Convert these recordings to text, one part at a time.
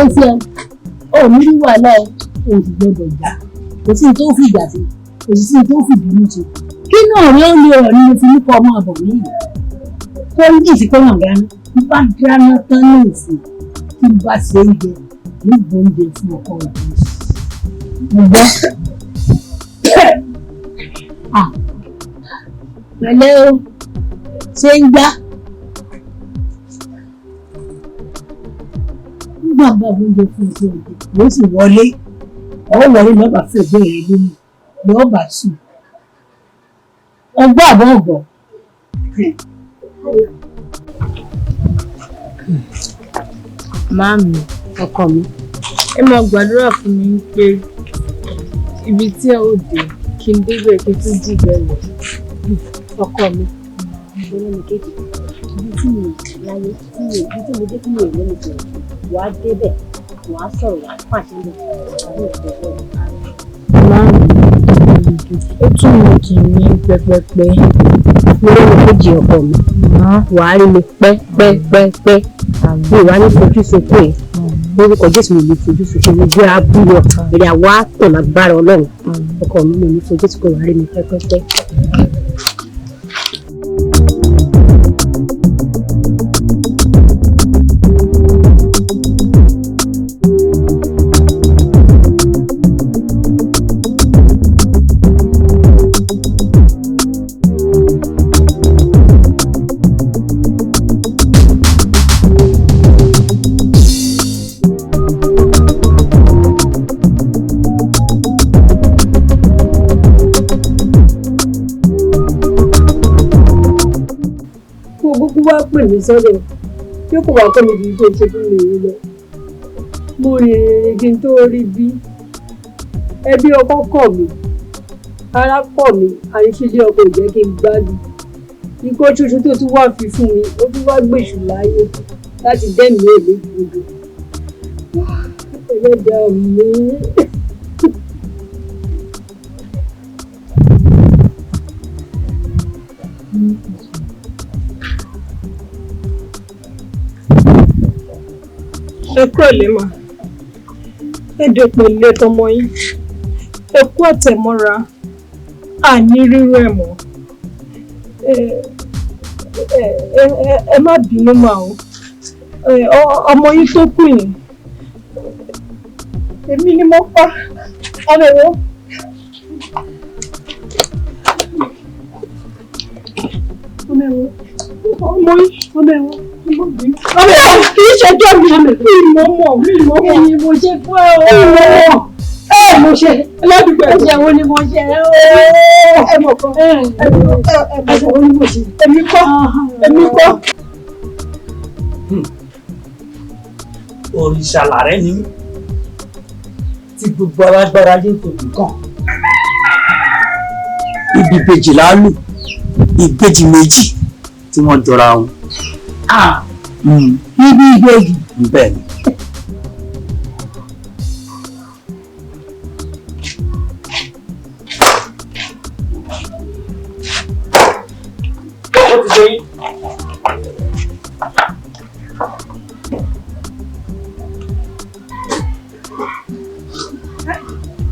dé sí ẹ, ò ní rí wàhálà ẹ, ò sì gbọdọ̀ jà. Kò sí ní tó fi ìjà sí, kò sí ní tó fi ìbínú ṣe. Kí náà rí ó lè rọ̀ ní mo fi ní kọ́ ọmọ àbọ̀ níyì. Kó ní ìsìnkú náà dáná, n bá dáná tán ní ìsìn, kí n bá ṣe oúnjẹ, ní gbóúnjẹ fún ọkọ rẹ̀. Mo gbọ́. Pẹ̀lẹ́ o, ṣé ń gbá? Nígbà bá oúnjẹ fún ọkọ rẹ̀, ló sì wọlé. Ọ̀ wọlé lọ́ba fẹ̀gbẹ́ rẹ̀ lónìí, lọ́ba sùn. Ọgbọ́n àbọ̀ ọ̀gbọ̀. Máàmì, ọkọ mi, ẹ máa gbàdúrà fún mi pé ibi tí ẹ ò dé kí n débẹ̀ kí n tún jù bẹ́ẹ̀ lọ. Ọkọ mi, olómi kejì, ibi tí mi láyé, tí mi ibi tí mo dé tí mi ò lẹ́nu sọ̀rọ̀, wàá débẹ̀, wàá sọ̀rọ̀, wàá pàṣẹ lọ, wàá ní ìfẹ́. Máàmì, ó tún mú kí n ní pẹpẹpẹ. Olómi kejì ọkọ mi, wàá rí mi pẹ́pẹ́pẹ́pẹ́, mi wàá ní fojú sunkún ẹ̀. Lórúkọ Jésù, mi ní fojú sunkún mi bí abúlé èrè àwa tọ̀ lágbára Ọlọ́run. Ọkọ mi, mi ní fojú sunkún, wàá rí mi pẹ́pẹ́pẹ́. Kó o kúkú wá pè mí sọ́dọ̀ tí kò wá kọ́ mi ju tó ṣe fún mi yìí lọ. Mo rìn rìn kí n tó rí bí ẹbí ọkọ kọ̀ mí, ara kọ̀ mí, àríṣílé ọkọ ò jẹ́ kí n gbádùn. Ikọ́ ṣoṣo tó tún wá fi fún mi, ó tún wá gbèsù láyé láti dẹ́mi èlé gbogbo. Ẹlẹ́dàá mi. Ẹ kúrọ̀lẹ́ mà, ẹ dẹ̀ pẹ̀lẹ́ tọmọ yín, ẹ kú àtẹ̀mọ́ra, àní rírú ẹ̀ mọ́. Ẹ ẹ ẹ ẹ má bínú mà o, ọmọ yín tó kù yìí, èmi ni mo pa ọmọ ẹ̀wọ̀n. Ọmọ ẹ̀wọ̀n, ọmọ yín, ọmọ ẹ̀wọ̀n, ọmọ bínú. Ọmọ ẹ̀wọ̀n kì í ṣẹjọ́ mi, mi mọ̀ mọ̀, mi mọ̀ mọ̀. Èyí mo ṣe fún ẹ o. Mi mọ̀ mọ̀. Ẹ mo ṣe. Aládùúgbò ẹ̀ Ẹ̀ṣẹ̀ wo ni mo ṣe o? Ẹ mọ̀ kan. Ẹ̀ṣẹ̀ wo ni mo ṣe? Èmi kọ́, èmi kọ́. Òrìṣà làrẹ́ ni mí tí gbogbo alágbára ayé ń tòbí kàn. Ibi ìbejì là á lù, ìbejì méjì tí wọ́n jọra wọn. Ibi ìbejì. Bẹ́ẹ̀ ni. Ó ti ṣe yín.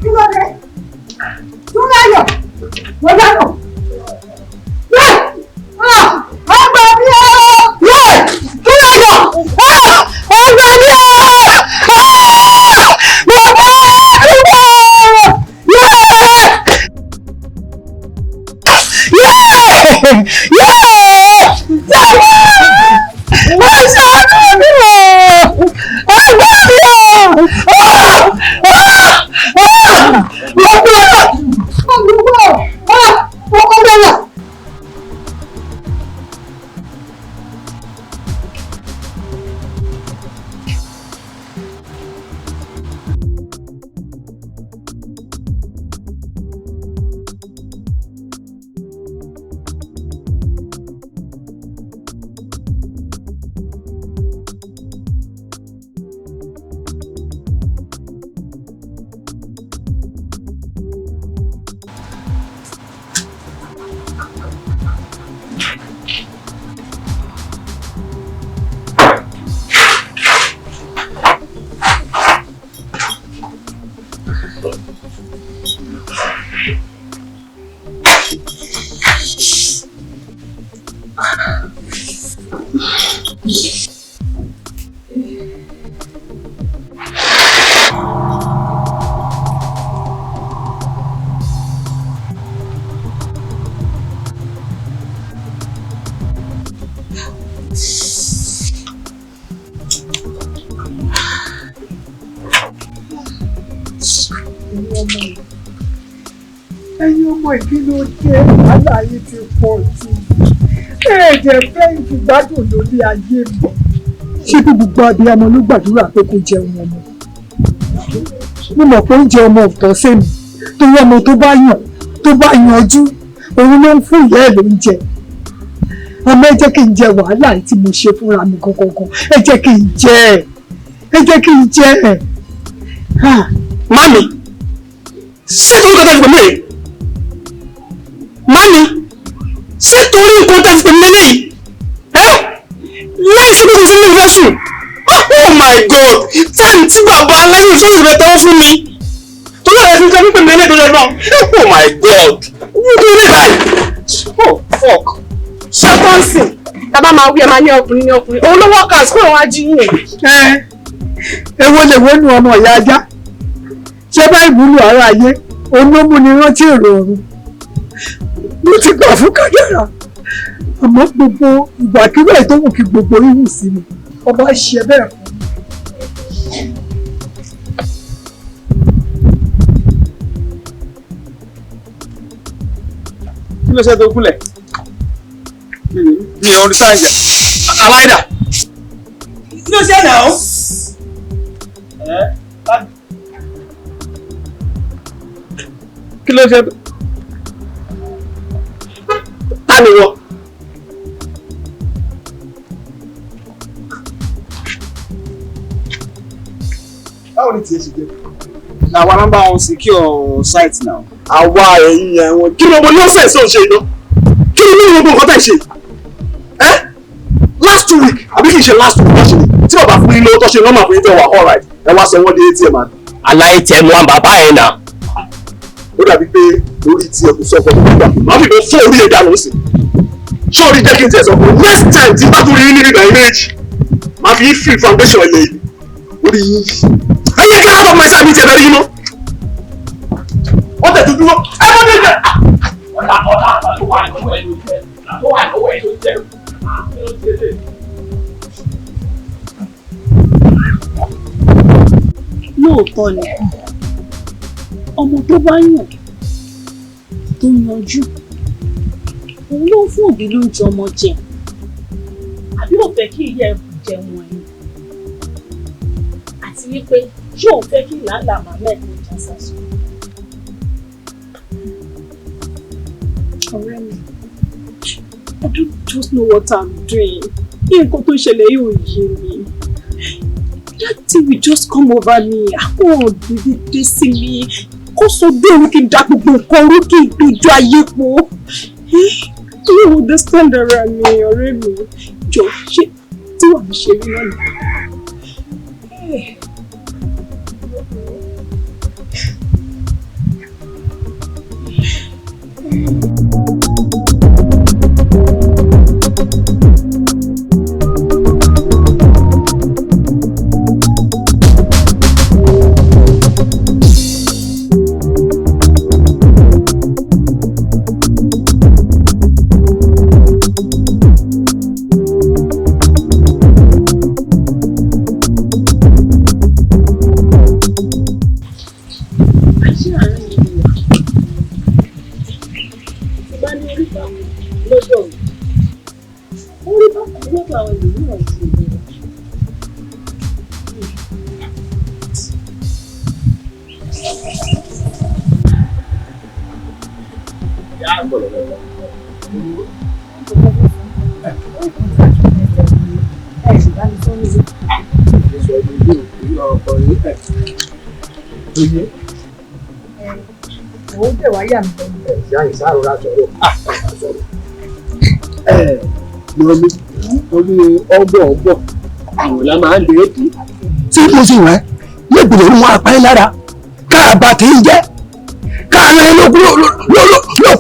Kí ló dé? Túnráyọ̀, mo dáná. Yé! Ọgbà mi o! Yé! Túnráyọ̀! Ọgbà mi o! Ẹ̀yin ọmọ ìkíni dé, wàhálà yìí ti pọ̀ jù. Ẹ̀ẹ́dẹ̀ fẹ́ ìgbádùn lórí ayé mi. Ṣé bí gbogbo abiyamọ ló gbàdúrà pé kó jẹun ọmọ? Mo mọ̀ pé oúnjẹ ọmọ ò tọ́ sí mi, torí ọmọ tó bá yàn tó bá yanjú, òun ló ń fún ìyá ẹ̀ lóúnjẹ. Àmọ́ ẹ jẹ́ kí n jẹ wàhálà tí mo ṣe fúnra mi gangan. Ẹ jẹ́ kí n jẹ ẹ̀. Ẹ jẹ́ kí n jẹ ẹ̀. Mami, ṣé torí nǹkan tó fi pè mí rèé? Mami, ṣé torí nǹkan tó fi pè mí lélẹ́yìí? Ẹ́ láì sí pé kò sí ní ìfẹ́ sùn. Oh my God! Táìmù tí bàbá aláyọ̀ sọ́yìn rẹ̀ tẹ́wọ́ fún mi. Torí ọ̀rẹ́ fi ń sọ fún pèmí lélẹ́yìí tó lọ náà. Oh my God! Wọ́n tó rí báyìí. Oh fuck! Ṣàkóso tàbá máa wí ẹ máa ní ọkùnrin ní ọkùnrin. Òun ló wọ́ọ̀kà sí òun ají yìí. Ẹ èwo lè wónú ọmọ ìyá ajá? Ṣé bá ìwúlò ara ayé òun ló mú ni rántí èrò ọ̀run? Mo ti gbà fún kádàrá, àmọ́ gbogbo ìgbàkigbà tó wù kí gbogbo ìwù sí mi, ọba ṣe bẹ́ẹ̀ fún mi. Kí ló ṣe tó kúnlẹ̀? Mi ò understand yẹn. Aláìdá. Kí ló ṣe náà? Kí ló ṣe? Ta ni wọ́n? Báwo ni tiẹ̀ ṣe jẹ́? Na wa nọ́mbà wọn secure site now. Àwa ẹ̀yìn ẹ̀wọ̀n. Kí ló mọ nonsense tó ń ṣe iná? Kí ni nínú gbogbo nǹkan tẹ̀ ṣe? Ẹ́ last week àbí kì í ṣe last week lọ́sẹ̀ ni tí bàbá fún yín lówó tó ṣe nọ́mà fún yín tẹ̀ wá all right ẹ wá sọ wọ́n di ATM àbí. Aláìtẹ̀mú wọn bàbá ẹ̀ náà. Ó dàbí pé lórí tí ẹ kò sọ ọkọ tó gbà máa fi bọ fún orí ẹ dànù sí. Ṣé orí jẹ́ kí n tẹ̀ sọ fún next time tí bá tún rí ní ìgbà méjì máa fi free foundation ilẹ̀ yìí orí yín. Ẹ yẹ kí alábọ̀ máa sábì tiẹ̀ bẹ̀rẹ̀ yín mọ́. Wọ́n tẹ̀ tó dúró ẹ mọ́ ní ìgbà. Ọ̀tá ọ̀tá tó wà lọ́wọ́ ẹ̀ ló jẹ́ tó wà lọ́wọ́ ẹ̀ ló jẹ́. Lóòótọ́ ni ọmọ tó bá yàn tó yanjú òun ló ń fún òbí lóúnjẹ ọmọ jẹ, àbí ò fẹ́ kí ìyá ẹ̀ jẹun ẹ̀yìn, àti wípé ṣé òun fẹ́ kí làálàá màmá ẹ̀ kó já sásán. Ọ̀rẹ́ mi, I don't just know what I'm doing. Nǹkan tó ń ṣẹlẹ̀ yóò yé mi. That thing will just come over me. Àwọn òbí dé sí mi. Kó sọ bí òun kì í da gbogbo nǹkan rú kí n dojú ayé po. You understand ara mi, ọ̀rẹ́ mi. Jọ ṣé tí wàá mi ṣe rí náà nìyẹn. Àṣé àárín ìlú wa ti bá ní orí bákan lọ́dọ̀ mi, orí bákan lọ́dọ̀ àwọn ẹlòmíràn ju èmi lọ. Òun tẹ̀ wá yà mí lẹ́nu. Ìyá ìsáàrora sọ̀rọ̀. Ẹ lọ́mí orí ọgbọ̀n ọgbọ̀n àwọn la máa ń lè dé. Tí mo sì wẹ́ lẹ́gbẹ̀rẹ̀ wọn apá ẹ̀ lára ká Ká bá ti ń jẹ́ káàrin lókun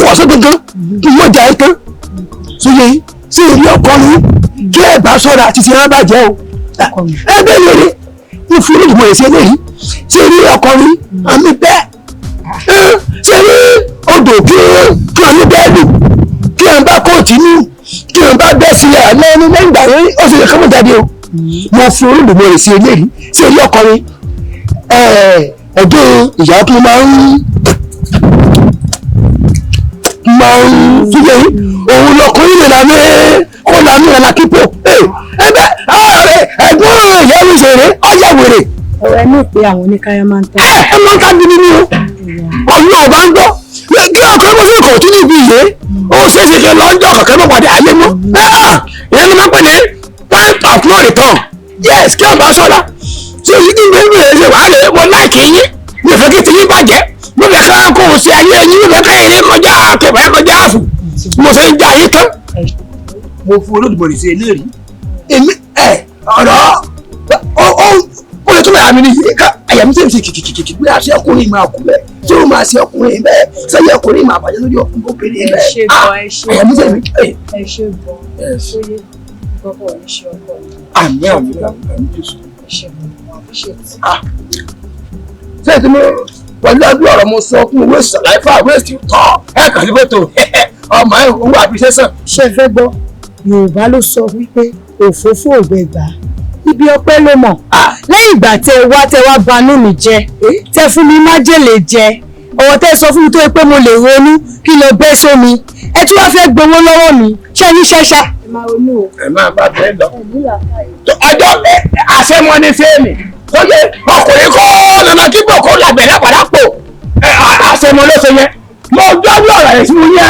ọ̀sán gangan kí wọ́n jà ẹ́ tán sóye sí ilé ọkọ ní kí ẹ bá sọ́ra àti ti rán bàjẹ́ o. Ẹ bẹ́ẹ̀ lè rí mo fi olódùmọ̀ rẹ̀ sí eléyìí sí ilé ọkọ ní àmì bẹ́ẹ̀ sí ilé odò kí wọ́n ní bẹ́ẹ̀ lù kí wọ́n bá kóòtù ní kí wọ́n bá bẹ́ẹ̀ sílẹ̀ lẹ́nu lẹ́yìn ìgbà yẹn ó sì lè kọ́mọ̀ jáde o. Mo fi olódùmọ̀ rẹ̀ sí eléyìí sí ilé ọkọ ní ọdún ìyá tó máa ń fúyẹ́ òun lọkùnrin lè lànà kó lànà ìrànlá kíkó ẹgbẹ́ ẹ̀gbọ́n ìyá mi ṣeré ọjà wèrè. Ọ̀rẹ́ ní ìpè àwọn oníkáyọ̀ máa ń tà. Ẹ máa ń ká gidi ni o ọ̀nà ọ̀bá ń gbọ́ kí ọkùnrin mọ̀ sí kò tún níbi ìyé ó ṣeé ṣe kí lọ́jọ́ kọ̀ọ̀kan mọ̀ pàdé ayé mọ́ ìyẹn ló máa ń pè ní point of no return yes kí ọba ṣọ́ra tí o yí kí n bẹ́ẹ̀ bẹ́ẹ̀ ṣe wàá lè mo láìkì yín mi ò fẹ́ kí tiyín bàjẹ́ mo fẹ́ ká kó o ṣe ayé yín mo fẹ́ ká eré kọjá kẹfẹ́ kọjá àfù mo ṣe ń já yín tán. Mo fún Olódùmarè sí eléyìí èmi ẹ ọ̀rọ̀ ó lè tún bẹ̀rẹ̀ àmì nìyí ká àyà mi sèmi ṣe kìkìkìkì pé àṣẹ ọkùnrin máa kú bẹ́ẹ̀ tí ó máa ṣe ọkùnrin bẹ́ẹ̀ sẹ́yìn ọkùnrin máa bàjẹ́ lórí ọkùnrin bẹ́ẹ̀ àyà mi sèmi. Ẹ ṣe gan-an sóyè gbọ́kọ̀ ní ṣe ọkọ mi. Àmì àmì àmì Jésù. Ẹ ṣe gan-an appreciate. Ṣé tí mo pẹ̀lú ẹbí ọ̀rọ̀ mo sọ fún waste saliva waste tọ́ ẹ kàn sí pẹ̀tọ́ ọmọ ẹ owó appreciation. Ṣé ẹ fẹ́ gbọ́ Yorùbá ló sọ wípé òfófó ògbẹ́gbà ibi ọpẹ́ ló mọ̀ lẹ́yìn ìgbà tẹ wá banú mi jẹ́ tẹ fún mi májèlé jẹ ọ̀rọ̀ tẹ sọ fún mi tó yẹ pé mo lè ronú kí lọ bẹ́ sómi ẹ tún wá fẹ́ gbowó lọ́wọ́ mi ṣé ní ṣẹ́ṣá. Ẹ máa ronú o. Ẹ máa bá bẹ́ẹ̀ lọ. Ọjọ́ àṣemọ́ni fẹ́ẹ̀mì kó yẹ ọkùnrin kó nana kíkọ kó làgbẹ̀ lápàlápò àṣemọ́ ló ṣe yẹn mo gbọ́ bí ọ̀rọ̀ yẹn sí mo yẹ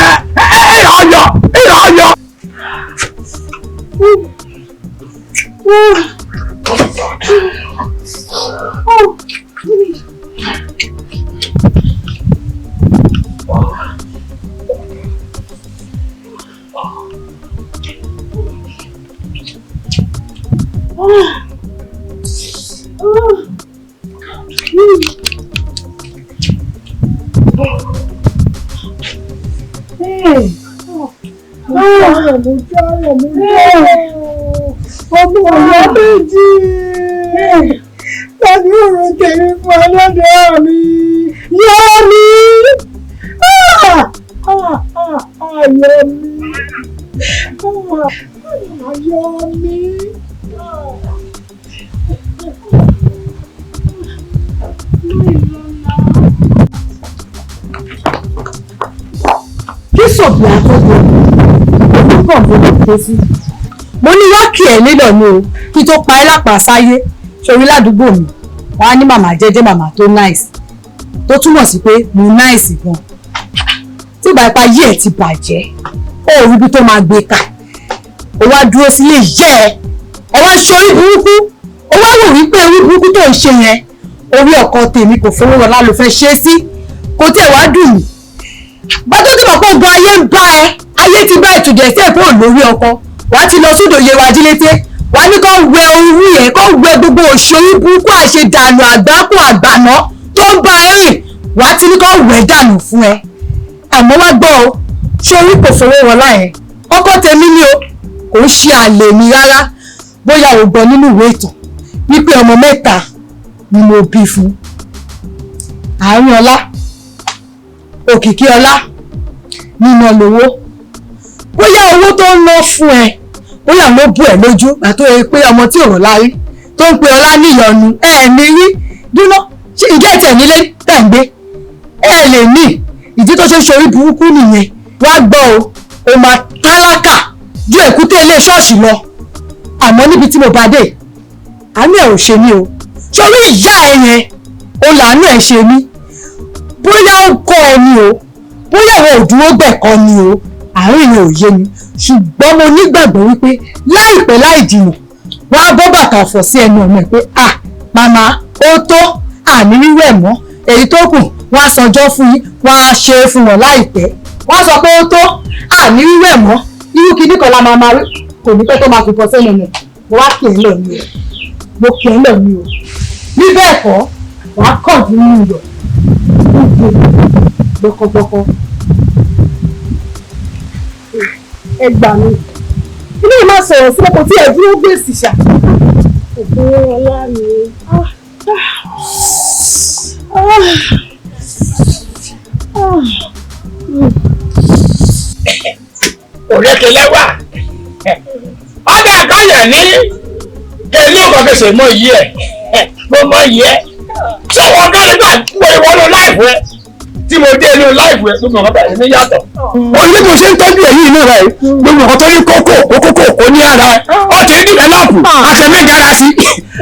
ẹ ọyọ ẹ ọyọ. Ọmọ ọ̀yọ́ méjì tàbí òrùn tèmi fún ọlọ́dọ̀ mi yọ mí ayọ̀ mi ayọ̀ mi. Kí sọ̀bù àtọ́jú olùkọ́ mi ló ké sí. Mo ní wá kí ẹ nílò ni o kí tó pa ẹ́ lápá sáyé sórí ládùúgbò mi wọ́n á ní màmá jẹ́jẹ́ màmá tó náìsì tó túmọ̀ sí pé mo náìsì gan. Tí ìgbà ipa yí ẹ̀ ti bàjẹ́ ó rí ibi tó máa gbé ka ó wá dúró sílé yẹ́ ẹ ọ wá ṣe orí burúkú ó wá wò wípé orí burúkú tó ń ṣe yẹn orí ọkọ tèmi kò fowó rọlá ló fẹ́ ṣe é sí kò tẹ̀ wá dùn mí bàtọ́ tí màá kó gun ayé ń bá ẹ ayé ti bá ìtùjẹ́ sí ẹ̀kọ́ lórí ọkọ wàá ti lọ sódò yewa ajílété wàá ní kó wẹ orí ẹ kó wẹ gbogbo òṣèré burúkú àṣedànù àgbákò àgbàná tó ń bá ẹ rìn wàá ti ní kó wẹ dànù fún ẹ àmọ́ wá gbọ́ o ṣé orí kò fowó wọlá yẹn ọkọ tèmi ni o kò ń ṣe àlè mi rárá bóyá o gbọ́ nínú ìwé ìtàn wípé ọmọ mẹ́ta ni mo bí fún Àárín Ọlá, Òkìkí Ọlá, Níná Lówó. Bóyá owó tó ń ná fún ẹ bóyá ló bù ẹ lójú àti ó pé ọmọ tí òrò lárí tó ń pe ọlá níyọnu ẹ ní rí dúná ìjẹ́ ìtẹ̀ nílé tẹ̀ ń gbé ẹ lè ní ìdí tó ṣe ń ṣorí burúkú nìyẹn. Wá gbọ́ o ò máa tálákà ju èkúté ilé ṣọ́ọ̀ṣì lọ àmọ́ níbi tí mo bá dé àánú ẹ̀ ò ṣe mí o sórí ìyá ẹ yẹn o làánú ẹ̀ ṣe mí bóyá ó kọ́ ọ ni o bóyá àwọn òdúró gbẹ̀kọ́ ni o àárín yẹn ò yé mi ṣùgbọ́n mo nígbàgbọ́ wípé láìpẹ́ láì jìnnà wọ́n á bọ́ bàtà ọ̀fọ̀ sí ẹnu ọ̀nà ẹ̀ pé à màmá ó tó àní wíwẹ̀ mọ́ èyí tó kù wọ́n á sanjọ́ fún yín wọ́n á ṣe é fún wọn láìpẹ́ wọ́n á sọ pé ó tó àní wíwẹ̀ mọ́ irú kinní kan la máa máa rí kò ní pẹ́ tó máa fi bọ́ sẹ́nu ọ̀nà mo wá kì í lọ ní o mo kì í lọ ní o bí bẹ́ẹ̀ kọ́ wàá kàn nínú iyọ̀. gbé gbọkọgbọkọ. Ẹ gbà mí. Ilé yìí máa sọ̀rọ̀ sí ọkọ̀ tí ẹ̀ dúró gbèsè ṣá. Ògùn ọlá mi. Òrékelẹ́wà ọdẹ àkọyẹ ní kẹlí ọkọ kẹsẹ mọ yìí ẹ mo mọ yìí ẹ ṣé wọn kọ́ nígbà mo ìwọ ló láìpù ẹ tí mo dé inú láìpù ẹ gbogbo nǹkan bẹ̀rẹ̀ sí ní yàtọ̀. ó ní bí mo ṣe ń tọ́jú èyí inú rẹ̀ gbogbo nǹkan tó ní kókó kókó kókó ní ara ẹ ó ti ń dìbẹ́lọ́pù àtẹ̀mí gara sí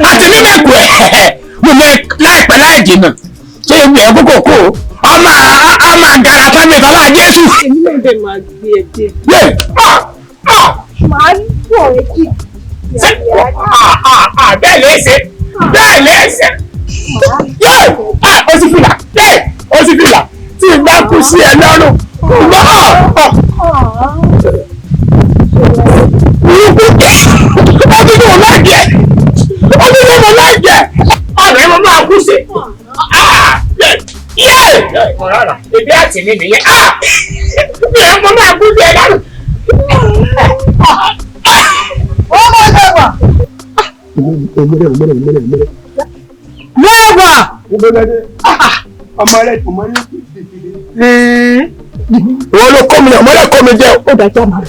àtẹ̀mí mẹ́kù ẹ̀ mo mẹ láìpẹ́ láì jìnnà ṣé ewu ẹ̀ kókó kó ọmọ àmà gara tán mi tọ́lá Jésù. Èmi náà dẹ̀ máa gbé ẹ dé. Yé ah ah Màá bọ̀ ẹ́ kí. ṣé ah ah ah bẹ́ẹ̀ lè ṣe bẹ́ẹ̀ lè ṣe yé ah ó sì fìlà yé ó sì fìlà tí n bá kú sí ẹ lọ́rùn ìgbà ah ah ọdún tó láìjẹ ọdún tó láìjẹ ọ̀rẹ́ mo máa kú sí ah yé yé ọ̀rọ̀ ebi àti mi nìyẹn ah mi ò mo máa kú sí ẹ lọ́rùn. Ó máa dẹ̀wà. Lẹ́wà. Ọmọ rẹ ọmọ rẹ kò sí ìdílé. Ìwọ ló kọ́ mi ọmọ rẹ kọ́ mi jẹ́ Ó dájọ́ màá.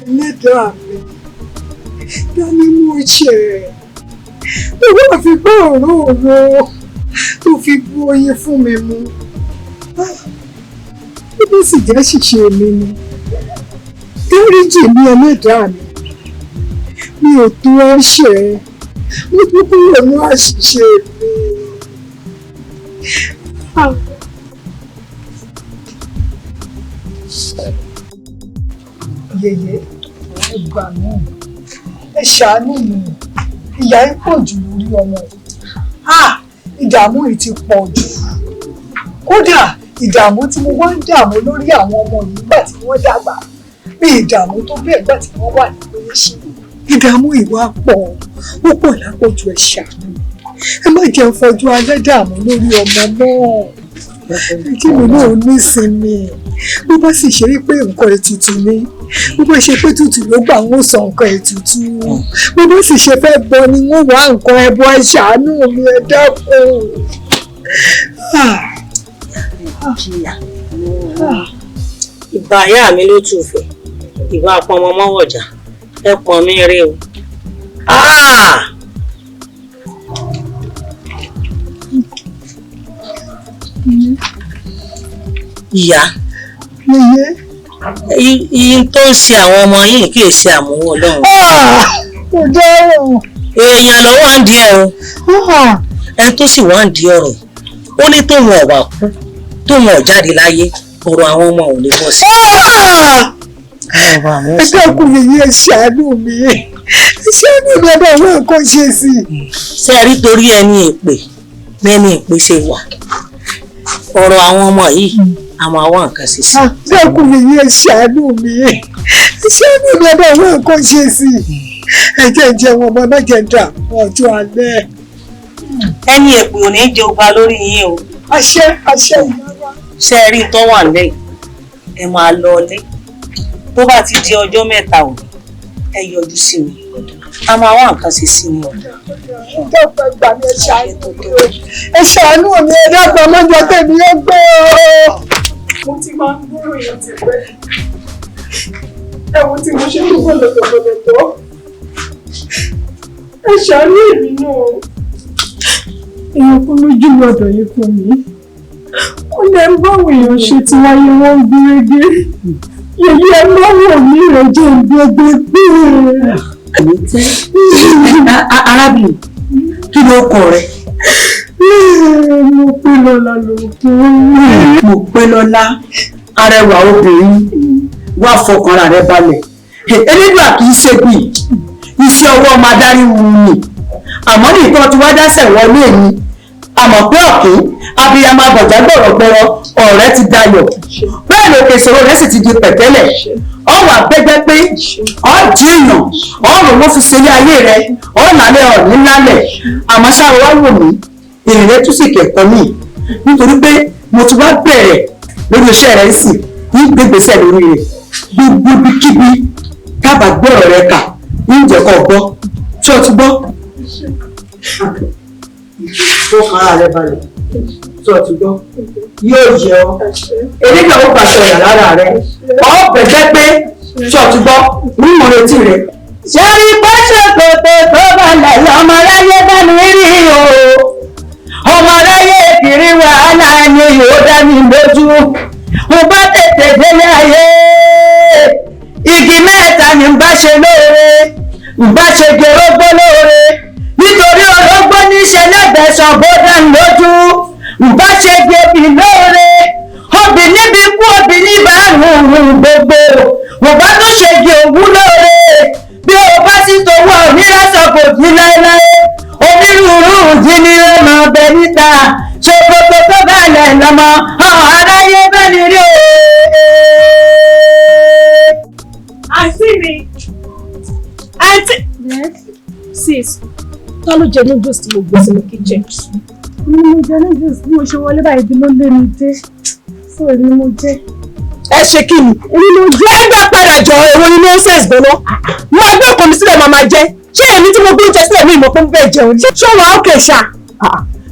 Ẹlẹ́dàá mi, dání mú ṣe tó wá fi gbọ́ òróòro tó fi bu oyin fún mi mu. Ó bó sì jẹ́ ṣìṣe mi ni. Dáríjì mi ẹlẹ́dàá mi, mi ò tó ẹ̀ṣẹ̀, mo tún kúrò ní àṣìṣe mi. Yèyé, ẹ gbà mí, ẹ ṣàánú mi, ìyà yìí pọ̀ jù lórí ọmọ. Ìdààmú yìí ti pọ̀ jù. Kódà ìdààmú tí mo wá ń dààmú lórí àwọn ọmọ yìí nígbà tí wọ́n dàgbà bí ìdààmú tó bẹ́ẹ̀ gbà tí wọ́n wà ní pẹ́ẹ́sì. Ìdààmú yìí wá pọ̀, ó pọ̀ lápọ̀jù, ẹ ṣàánú mi. Ẹ má jẹun fojú alẹ́ dààmú lórí ọmọ náà. Kí mi náà nísinmi. Bó bá sì ṣe wípé nǹkan ètùtù ni, bó bá ṣe pé tútù ló gbà ń sọ nǹkan ètùtù, bó bá sì ṣe fẹ́ bọ ni wọ́n wá nǹkan ẹbọ, ẹ ṣàánú mi, ẹ dákun. Ìbà ìyá mi ló tù fẹ́, ìbà pọnmọ mọ́wọ̀jà, ẹ pọn mi rí o. Ìyá, iye tó ń ṣe àwọn ọmọ yìí kì í ṣe àmúwò Ọlọ́run. Èèyàn ló wà ń di ẹ o. Ẹni tó sì wà ń di ọ̀rọ̀ ó ní tóun ọ̀wà kú tóun ọ̀jáde láyé ọ̀rọ̀ àwọn ọmọ ò lè bọ́ sí. Ẹ dákun yèyé, ẹ ṣàánú mi, ẹ ṣàánú mi, ẹ bá wọn nǹkan ṣe sí i. Ṣé ẹ rí torí ẹni èpè mẹ́ni èpè ṣe wà ọ̀rọ̀ àwọn ọmọ yìí a máa wá nǹkan ṣe sí. Dákun yèyé, ẹ ṣàánú mi, ẹ ṣàánú mi, ẹ bá wọn nǹkan ṣe sí i. Ẹ jẹ́ ń jẹun ọmọ, má jẹ́ ń dààmú ọjọ́ alẹ́. Ẹni èpè ò ní jẹ ọba lórí yín o. Àṣẹ àṣẹ ìyá wa. Ṣé ẹ rí tó wà lẹ́yìn ẹ máa lọ ilé tó bá ti di ọjọ́ mẹ́ta òní ẹ yọjú sí mi a máa wá nǹkan ṣe sí mi o. Dákun ẹ gbà mí, ẹ ṣàánú mi, ẹ ṣàánú mi, ẹ dákun ọmọdé tèmi ó gbé o. Mo ti máa ń gbúrò yẹn ti pẹ́. Ẹ̀wọ̀n tí mo ṣe ń gbọ́dọ̀ gbọ́dọ̀ tó. Ẹ ṣàánú èmi náà. Èèyàn kan lójú gbọ́dọ̀ yìí fún mi. Ó lè ń báwọn èèyàn ṣe tí wáyé wọ́n ń gúnrégé. Yèyé ẹ má wò mí rẹ̀ jẹ́ ìgbẹ́gbẹ́ pé. Arábìnrin, kí ló kọ rẹ? Mo pé lọ́la ló kú. Mo pé lọ́lá, arẹwà obìnrin, wá fọkànra rẹ balẹ̀. Elédùà kì í ṣe bí iṣẹ́ ọwọ́ ọmọ adarí wù mí. Àmọ́ nìkan tí wá dáṣẹ̀ wọlé mi, Àmọ̀ pé ọ̀kín abiyamọ abọ̀já gbọ̀rọ̀gbọ̀rọ̀, ọ̀rẹ́ ti dayọ̀, bẹ́ẹ̀ lókè ìṣòro rẹ̀ sì ti di pẹ̀tẹ́lẹ̀. Ọwọ́ àgbẹ́gbẹ́ pé ọ́ jìyàn ọ̀rùn ló fi ṣe ilé ayé rẹ̀, ọ́ lálẹ́ ọ̀ní lálẹ́. Àmọ́ ṣáà wá wò mí, èrè tún sì kẹ̀kọ́ mi, nítorí pé mo ti wá bẹ̀rẹ̀ lórí iṣẹ́ rẹ̀ sì ní gbégbèsè lórí rẹ̀. Gbogbo ibikíbi kábàá gbé ọ̀rọ̀ rẹ̀ kà ní ìjẹ́kọ̀ gbọ́ tí o ti gbọ́. Tó kan ara rẹ balẹ̀ tí o ti gbọ́ yóò yẹ ọ́, eléyìí ó pàṣẹ ọ̀yà lára rẹ, ọ́ bẹ̀jẹ́ pé tí o ti gbọ́ ní ìmọ̀ràn etí rẹ. Ṣé rí pẹ́ṣọ̀kòtò tó balẹ̀ lọ́mọ ráyé bá mi rí o? Ọmọ ráyé kiri wàhálà ni ó dá mi lójú. Mo bá tètè délé ayé, igi mẹ́ta ni n bá ṣe lóore, n bá ṣe gerógbó lóore, nítorí orógbó níṣe lẹ́gbẹ̀ẹ́ Ṣàngó dá mi lójú. N bá ṣe gbòbí lóore, obì níbi kú obì níbà rùn gbogbo. Mo bá tún ṣe gi òwú lóore, bí o bá sì towó onírásọ kò jí láéláé. Onírúurú jí ni ó máa bẹ níta, ṣòkòtò tó balẹ̀ lọ́mọ ọ̀hún aráyé bá ní rí o. Àǹtí mi, àǹtí. Sis, ta ló jẹ noodles tí mo gbé sínú kitchen? Ni mo jẹ noodles bí mo ṣe wọlé báyìí bí ló lé mi dé, so èmi mo jẹ. Ẹ ṣe kí ni? Èmi mo jẹ. Ẹ gbà padà jọ, èwo ni nonsense gan-an? Máa gbé ọkọ mi sílẹ̀, máa máa jẹ. Ṣé èmi tí mo gbé oúnjẹ sílẹ̀ mi ìmọ̀ pé mo fẹ́ jẹun ni? Ṣé wàá òkè ṣá?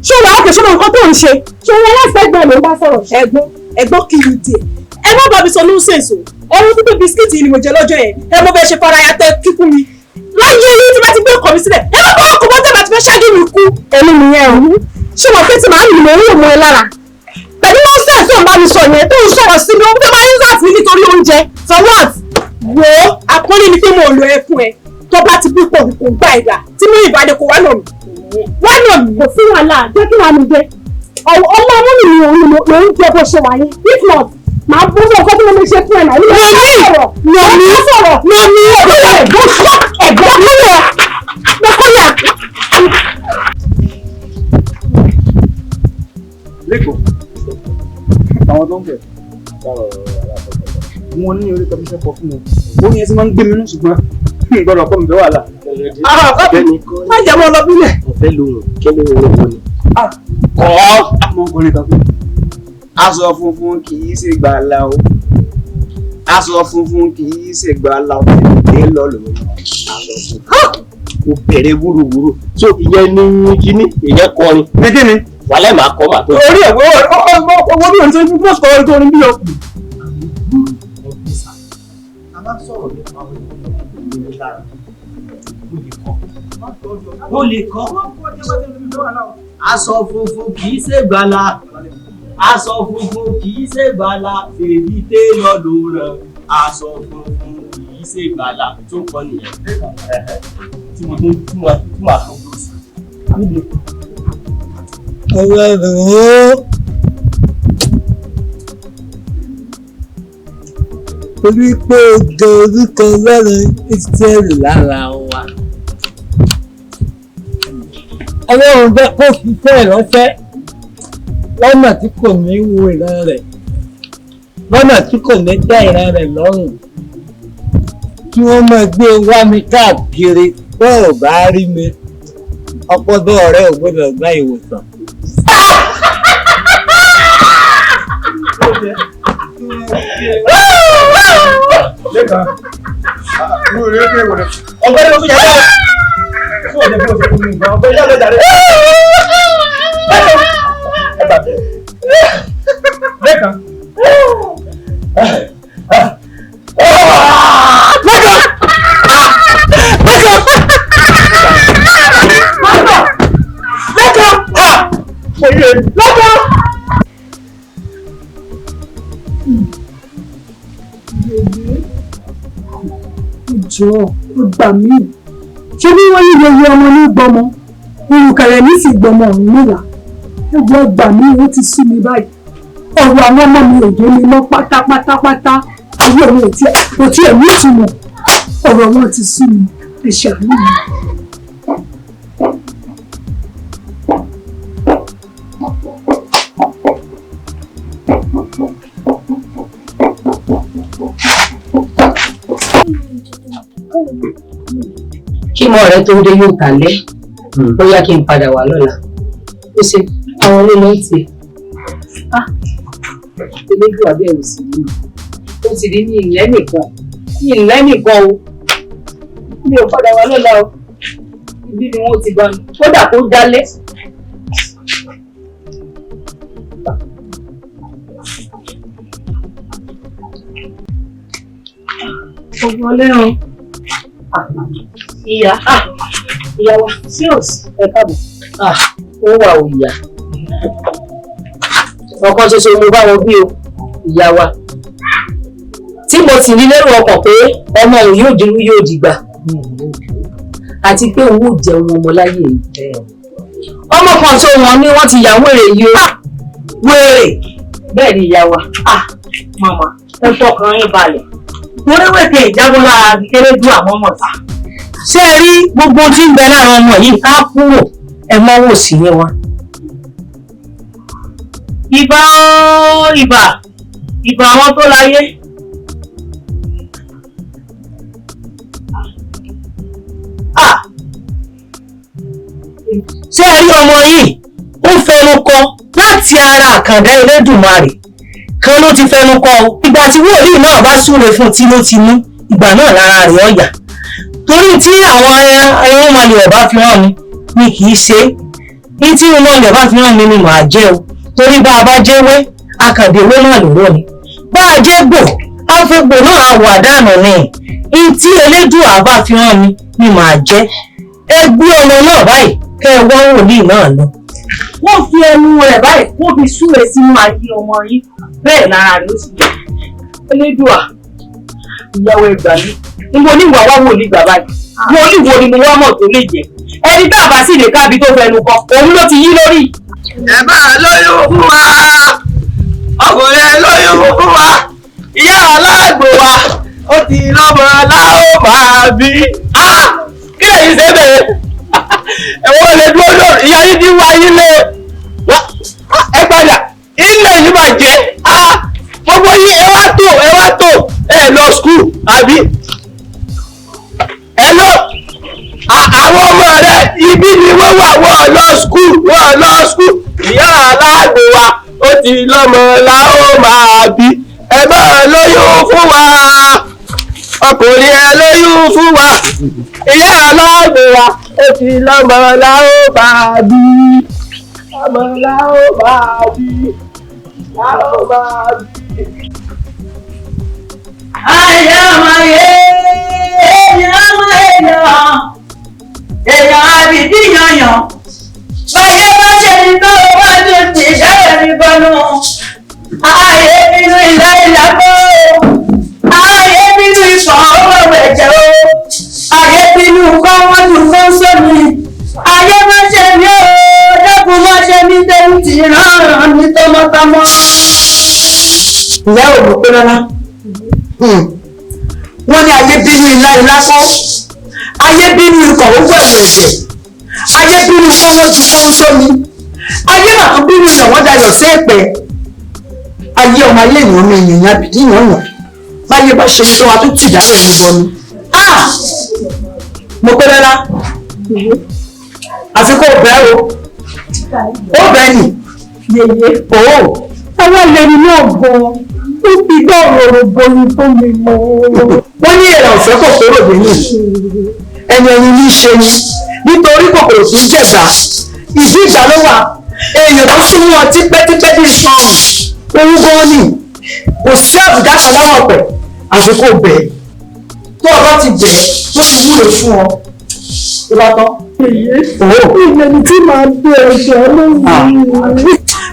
Ṣé wàá òkè? Ṣé mo nǹkan tó ń ṣe? Ṣé wọn aláṣẹ́gbọ̀n ló ń bá sọ̀rọ̀? Ẹ̀gbọ́n, ẹ̀gbọ́n kí ni tiẹ̀? Ẹ má bá mi sọ nonsense o. Ẹ̀rọ pípé bisikíìtì ni mo jẹ lọ́jọ́ yẹn. Ẹ mo fẹ́ ṣe faraya tẹ kíkún mi. Láyé yín tí bá ti gbé ọkọ mi sílẹ̀, ẹ má bá ọkọ̀ mọ́tò bá ti fẹ́ ṣáájú mi kú. Èmi nìyẹn o. Ṣé wọ́n pé tí màá nì mò ń wò mọ́ ẹ lára? Pẹ̀lú nonsense tó ń bá mi sọ yẹn, tó ń sọ̀rọ̀ sí mi, ó fẹ́ máa ń sàtì mi nítorí oúnjẹ. For what? Wo àpọ́nlé ni pé mo lo ẹkún ẹ. Tó bá ti bí pọ̀ kò gbà ìgbà tí mi ìbàdí kò wá nà mí. Wá nà mí. Kò sí wàhálà, jẹ́ kí wàá mi jẹ. Ọmọ ọmọ mi ni òun ló ń jẹ bó ṣe wà yẹn. If not, màá bú fún ọkọ tí mo lè ṣe fún ẹ náà. Nà mí, nà mí, nà mí, ẹ̀gbọ́n kúrò, ẹ̀gbọ́n kúrò. Lẹ́kọ̀ọ́, àwọn tó ń bẹ̀ wọn ní orí kọmíṣẹ́ kọ fún wọn, ó ní ẹ ti máa ń gbé mi nú, ṣùgbọ́n n gbọ́dọ̀ kọ́ mi bẹ́ wàhálà. Má jẹ́ mọ́ lọ bílẹ̀. Ọ̀fẹ́ lòun kẹ́lẹ́ òun òun ni. Kọ́ ọmọkùnrin kan fún mi. Aṣọ funfun kì í ṣe gbàlà o. Aṣọ funfun kì í ṣe gbàlà o. Tètè lọ lòun. Aṣọ funfun. Ó bẹ̀rẹ̀ wúruwúru. So ìyẹn ní kíní, ìyẹn kọrin. Ní kíni? Wàhálà máa kọ́ màá tó. Orí ẹ̀ owó bí òun ṣe fún bọ́ọ̀sì kọ́ orí bí o. A máa sọ̀rọ̀ nípa orin lára. Mo lè kọ́. Aṣọ funfun kì í ṣègbàlà. Aṣọ funfun kì í ṣègbàlà. Ṣèbí télọ̀ ló rán. Aṣọ funfun kì í ṣègbàlà. Tó kọ́ nìyẹn. Tí mo tún tí mo tí mo àtúntò sí. Ọlọ́run torí pé ó jẹ orúkọ Ọlọ́run Ísírẹ́lì lára wa. Ọlọ́run fẹ́ kó ṣiṣẹ́ ìránṣẹ́ lọ́nà tí kò ní wo ìran rẹ̀, lọ́nà tí kò ní dá ìran rẹ̀ lọ́rùn. Kí wọ́n máa gbé wá mi káàkiri bó ò bá rí mi, ọpọlọ rẹ ò gbọdọ̀ gba ìwòsàn. Lẹ́kàn, ọgbẹ́ni mo tún yàrá rẹ̀. Fún ọ̀jẹ̀ bí mo ṣe fún mi gan, ọgbẹ́ni yàrá rẹ̀. Lẹ́kàn. Lẹ́kàn! Lẹ́kàn! Lẹ́kàn! Lẹ́kàn! Jọ ó gbà mí, ṣé bí wọ́n yíyọ iye ọmọ ní gbọmọ òrùkẹ̀rẹ̀ ní sì gbọmọ ọ̀hún nílà. Ẹgbẹ́ gbà mí, ó ti sú mi báyìí. Ọ̀rọ̀ àwọn ọmọ mi ò yé mi mọ́ pátápátápátá. Ayé òun ò tiẹ̀ ní ìtumọ̀. Ọ̀rọ̀ wọn ti sú mi, ẹ ṣàánú mi. Kẹ́gbọ́n rẹ tó ń dé yóò tàlẹ́, bóyá kí n padà wá lọ́la. Ó ṣe àwọn olóòlù ń tì. Elédùn abẹ́ ò sì rí, ó sì rí ní ilẹ̀ nìkan, ní ilẹ̀ nìkan o. Mi ò padà wá lọ́la o, ibi ni wọ́n ti bá mi, kódà kó dálé. Ọgbọ́n lẹ́rùn. Ìyá, ìyá wa, sí òsì, ẹ káàbọ̀. Ó wà ò ìyá. Ọ̀kan ṣoṣo mo bá wọn bí o, ìyá wa. Tí mo sì ní lérò ọkàn pé ọmọ òun yóò dirú yóò dìgbà. Àti pé òun ò jẹun ọmọ láyé mi. Ọmọ kan tó wọn ni wọ́n ti yà wèrè yìí o. Wèrè! Bẹ́ẹ̀ ni ìyá wa. Màmá, ẹ fọkàn yín balẹ̀. Oríwèké ìjábọ̀ lára kékeré ju àwọn ọmọ ta. Ṣé ẹ rí gbogbo tí ń bẹ lára ọmọ yìí á kúrò, ẹ mọ́wọ́ sí yẹn wá. Ìbà ó ìbà, ìbà àwọn tó láyé. Ṣé ẹ rí ọmọ yìí, ó fẹnu kọ láti ara àkàndá Elédùmarè kan ló ti fẹnu kọ o. Ìgbà tí wòlíì náà bá súre fún tinútinú, ìgbà náà lára rẹ̀ ọ̀yà. Torí tí àwọn irúnmọlẹ̀ ọ̀bá fi hàn mi ni kì í ṣe é. Ní tí irúnmọlẹ̀ ọ̀bá fi hàn mi ni màá jẹ́ o. Torí bá a bá jẹ́wé, akàndéwé náà lòró ni. Bá a jẹ́ gbò, àfẹ́gbò náà àwọ̀ àdánù ni. Ní tí Elédùà bá fi hàn mi ni màá jẹ́. Ẹ gbé ọmọ náà báyìí, kẹ́ ẹ wá wòlíì náà lọ. Wọ́n fi ẹnu rẹ̀ báyìí, wọ́n fi súre sínú ayé ọmọ yín, bẹ́ẹ̀ lára rẹ̀ ó sì yẹ. Elédùà, ìyàwó ẹgbà mi, níbo ní ìwà wá wòlíì gbà báyìí? Wòlíì wo ni mo wá mọ̀ tó lè jẹ́? Ẹni tá a bá sì lè kábi tó fẹnu kọ, òun ló ti yí lórí. Ẹ bá lóyún fún wa, ọkùnrin lóyún fún wa, ìyá aláàgbò wa, ó ti lọ́mọ láó máa bí. Kí lèyí ṣe bẹ̀rẹ̀? Ẹ̀wọ̀n lè dúró lórí ìyá yìí ti wá yín lé. Ẹ padà, ilé yìí máa jẹ́. Gbogbo yín ẹ wá tò, ẹ wá tò, ẹ lọ skul àbí? Ẹ lọ, àwọn ọmọ rẹ ibi ni wọ́n wà, wọ́n lọ skul, wọ́n lọ skul. Ìyá aláàgbò wa, ó ti lọ́mọ láó máa bí. Ẹ máa lóyún fún wa, ọkùnrin ẹ lóyún fún wa. Ìyá aláàgbò wa, ó ti lọ́mọ láó máa bí. Lọ́mọ láó máa bí. Láó máa bí. Ayé ọmọ yé, èèyàn ọmọ èèyàn, èèyàn àbìdí yanyan. Báyé bá ṣe ní tó wá ní ti ṣẹ́yẹ̀ ní bọ́nú. Ayé bínú ilá ìlà kó. Ayé bínú ìfọ̀n owó ẹ̀jẹ̀ o. Ayé bínú kọ́ wọ́n tún kó sómi. Ayé má ṣe mí o, dẹ́kun má ṣe mí tẹ́lú ti rán mi tọmọtọmọ. Ìyá ò mọ̀ pé rárá. Wọ́n ní ayé bínú ilá ilá kọ́, ayé bínú ikọ̀ ó gbẹ̀wò ẹ̀jẹ̀, ayé bínú kọ́wọ́ ju kọ́ ń sómi, ayé màtún bínú ìṣọ̀wọ́n dayọ̀ sí èpè. Ayé ọmọ ayé èèyàn mi èèyàn àbìdí yànyàn, báyé bá ṣe tó wa tó tì dálẹ̀ ní bọnu. Mo pé rárá, àfi kó bẹ́ẹ̀ o, ó bẹ́ẹ̀ nì. Yèyé, àwọn ẹlẹ́ni náà gan-an. Ó fi gbọ́ ọ̀rọ̀ boyin fún mi mọ́. Wọ́n ní èrò ọ̀fẹ́ kòkòrò bìíní, ẹni ẹni ní í ṣe ni, nítorí kòkòrò kì í jẹ̀gbá, ìdí ìgbà ló wà, èèyàn tó súnmọ́ ọ tipẹ́tipẹ́ bí iṣan òun gan ni, kò sí àbùdá kan láwọn ọ̀pẹ̀, àfi kó bẹ̀ ẹ́. Tó o bá ti bẹ̀ ẹ́, tó ti wúlò fún ọ, tó bá tán. Ìyẹn tí màá bẹ ẹ̀jẹ̀ lóyún.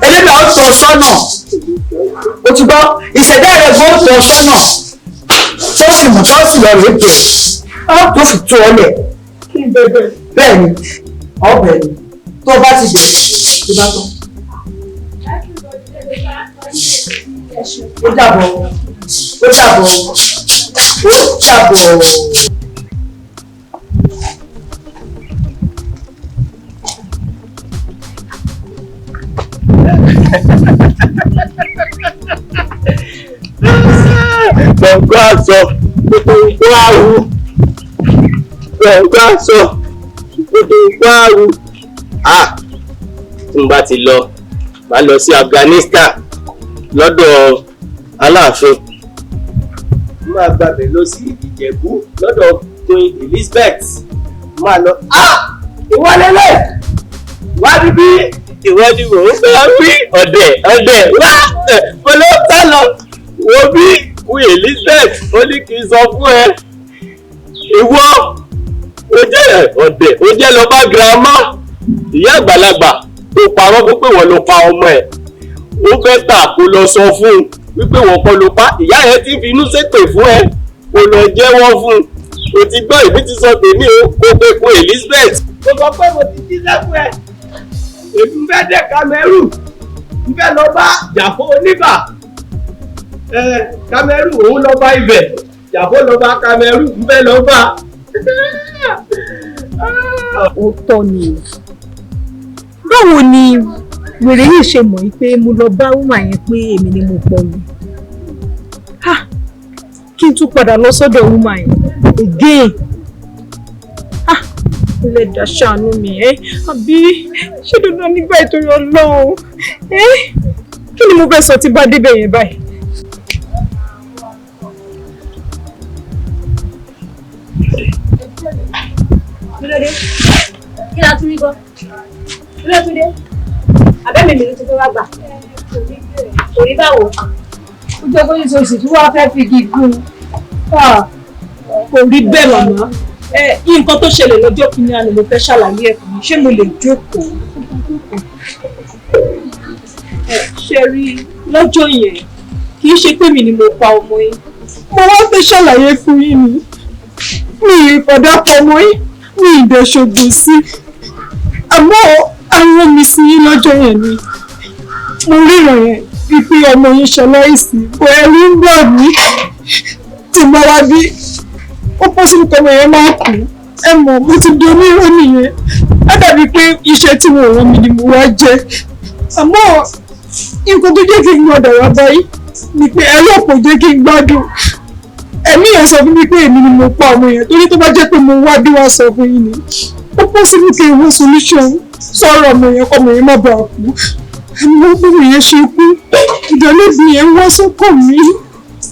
Elédùà ó tọ́ ọ sọ́nà, o ti gbọ́, ìṣẹ̀dá rẹ̀ gbọ́ ó tọ́ ọ sọ́nà, tó sì mú tó sì lọ rèé bẹ̀ ẹ́, tó fi tó ọ lẹ̀. Bẹ́ẹ̀ ni, ọbẹ̀ ni, tó bá ti bẹ̀ tó bá tán. Ó dàbọ̀, ó dàbọ̀, ó dàbọ̀. Gbọ̀ngàn aṣọ gbogbo àrùn Gbọ̀ngbà sọ odò gbáàrú. Tí n bá ti lọ, màá lọ sí Afghanistan lọ́dọ̀ Aláàfin. Máa gbàbẹ̀ lọ sí Ìjẹ̀bú lọ́dọ̀ Queen Elizabeth. Máa lọ. Ìwọ lélẹ̀! Wá níbí! Ìwọ ni mò ń fẹ́ wí ọ̀dẹ̀ ọ̀dẹ̀ wá! Mo ló sá lọ. Wo bí Queen Elizabeth ó ní kí n sọ fún ẹ. Ìwọ ó jẹ́ ọ̀dẹ̀ ó jẹ́ lọ bá girama ìyá àgbàlagbà tó parọ́ fún pé wọ́n ló pa ọmọ ẹ̀. Ó fẹ́ tà kó lọ sọ fún un wípé wọ́n kọ́ ló pa ìyá yẹn ti fi inú ṣépè fún ẹ kó lọ jẹ́wọ́ fún un. O ti gbọ́ ìbí ti sọ tèmi o kó pe Queen Elizabeth. Mo sọ pé mo ti jíṣẹ́ fún ẹ. Èmi fẹ́ dé Cameroon, n fẹ́ lọ bá Jàfó oníbà. Cameroon òun lọ bá ibẹ̀, Jàfó lọ bá Cameroon, n fẹ́ lọ bá. Òótọ́ ni o. Báwo ni wèrè yìí ṣe mọ̀ pé mo lọ bá wúmà yẹn pé èmi ni mo pọ̀ mi? Kí n tún padà lọ sọ́dọ̀ wúmà yẹn again. Ẹlẹ́dàá ṣàánú mi ẹ́, àbí ṣé dandan nígbà ìtorí Ọlọ́run ẹ́, kí ni mo fẹ́ sọ tí bá débẹ̀ yẹn báyìí? Kí ló dé? Kí la tún rí gbọ́? Kí ló tún dé? Àbẹ́mi mi ló ti fẹ́ wá gbà. Kò rí báwo? Ó jẹ́ bóyá oṣù tí wọ́n fẹ́ fi igi gún un. Kò rí bẹ́ẹ̀ màmá. Nǹkan tó ṣẹlẹ̀ lọ́jọ́ kìíní àná mo fẹ́ ṣàlàyé ẹ̀ fún mi. Ṣé mo lè jókòó? Ṣe rí lọ́jọ́ yẹn, kì í ṣe pé mi ni mo pa ọmọ yín. Mo wá fẹ́ ṣàlàyé fún yín ni. Mi ìfọ̀dà pọ̀ ọmọ yín, mi ìdẹ̀ṣọ̀gbọ̀n sí. Àmọ́ àwọn mi sí yín lọ́jọ́ yẹn ni. Mo ríran yẹn wípé ọmọ yín ṣaláìsí, bọ̀ ẹ̀rù ń bà mí. Tí mo wá bí, ó pọ́sibú kọ́mọ yẹn máa kú. Ẹ mọ̀, mo ti di onírọ́ nìyẹn. Á dàbí pé iṣẹ́ tí mo rán mi ni mo wá jẹ. Àmọ́ nǹkan tó jẹ́ kí n gbọ́dọ̀ wá báyìí ni pé ẹ̀rọ kò jẹ́ kí n gbádùn. Ẹ̀mí yẹn sọ fún mi pé èmi ni mo pa ọmọ yẹn, torí tó bá jẹ́ pé mo wá bí wàá sọ fún yín ni. Ó pọ́sibú kí n wá solution sọ̀rọ̀ ọmọ yẹn kọ́mọ yẹn má bàa kú. Àmọ́ bí mo yẹn ṣe kú, ìdánilẹ́bi yẹn wá sọ́kàn mi.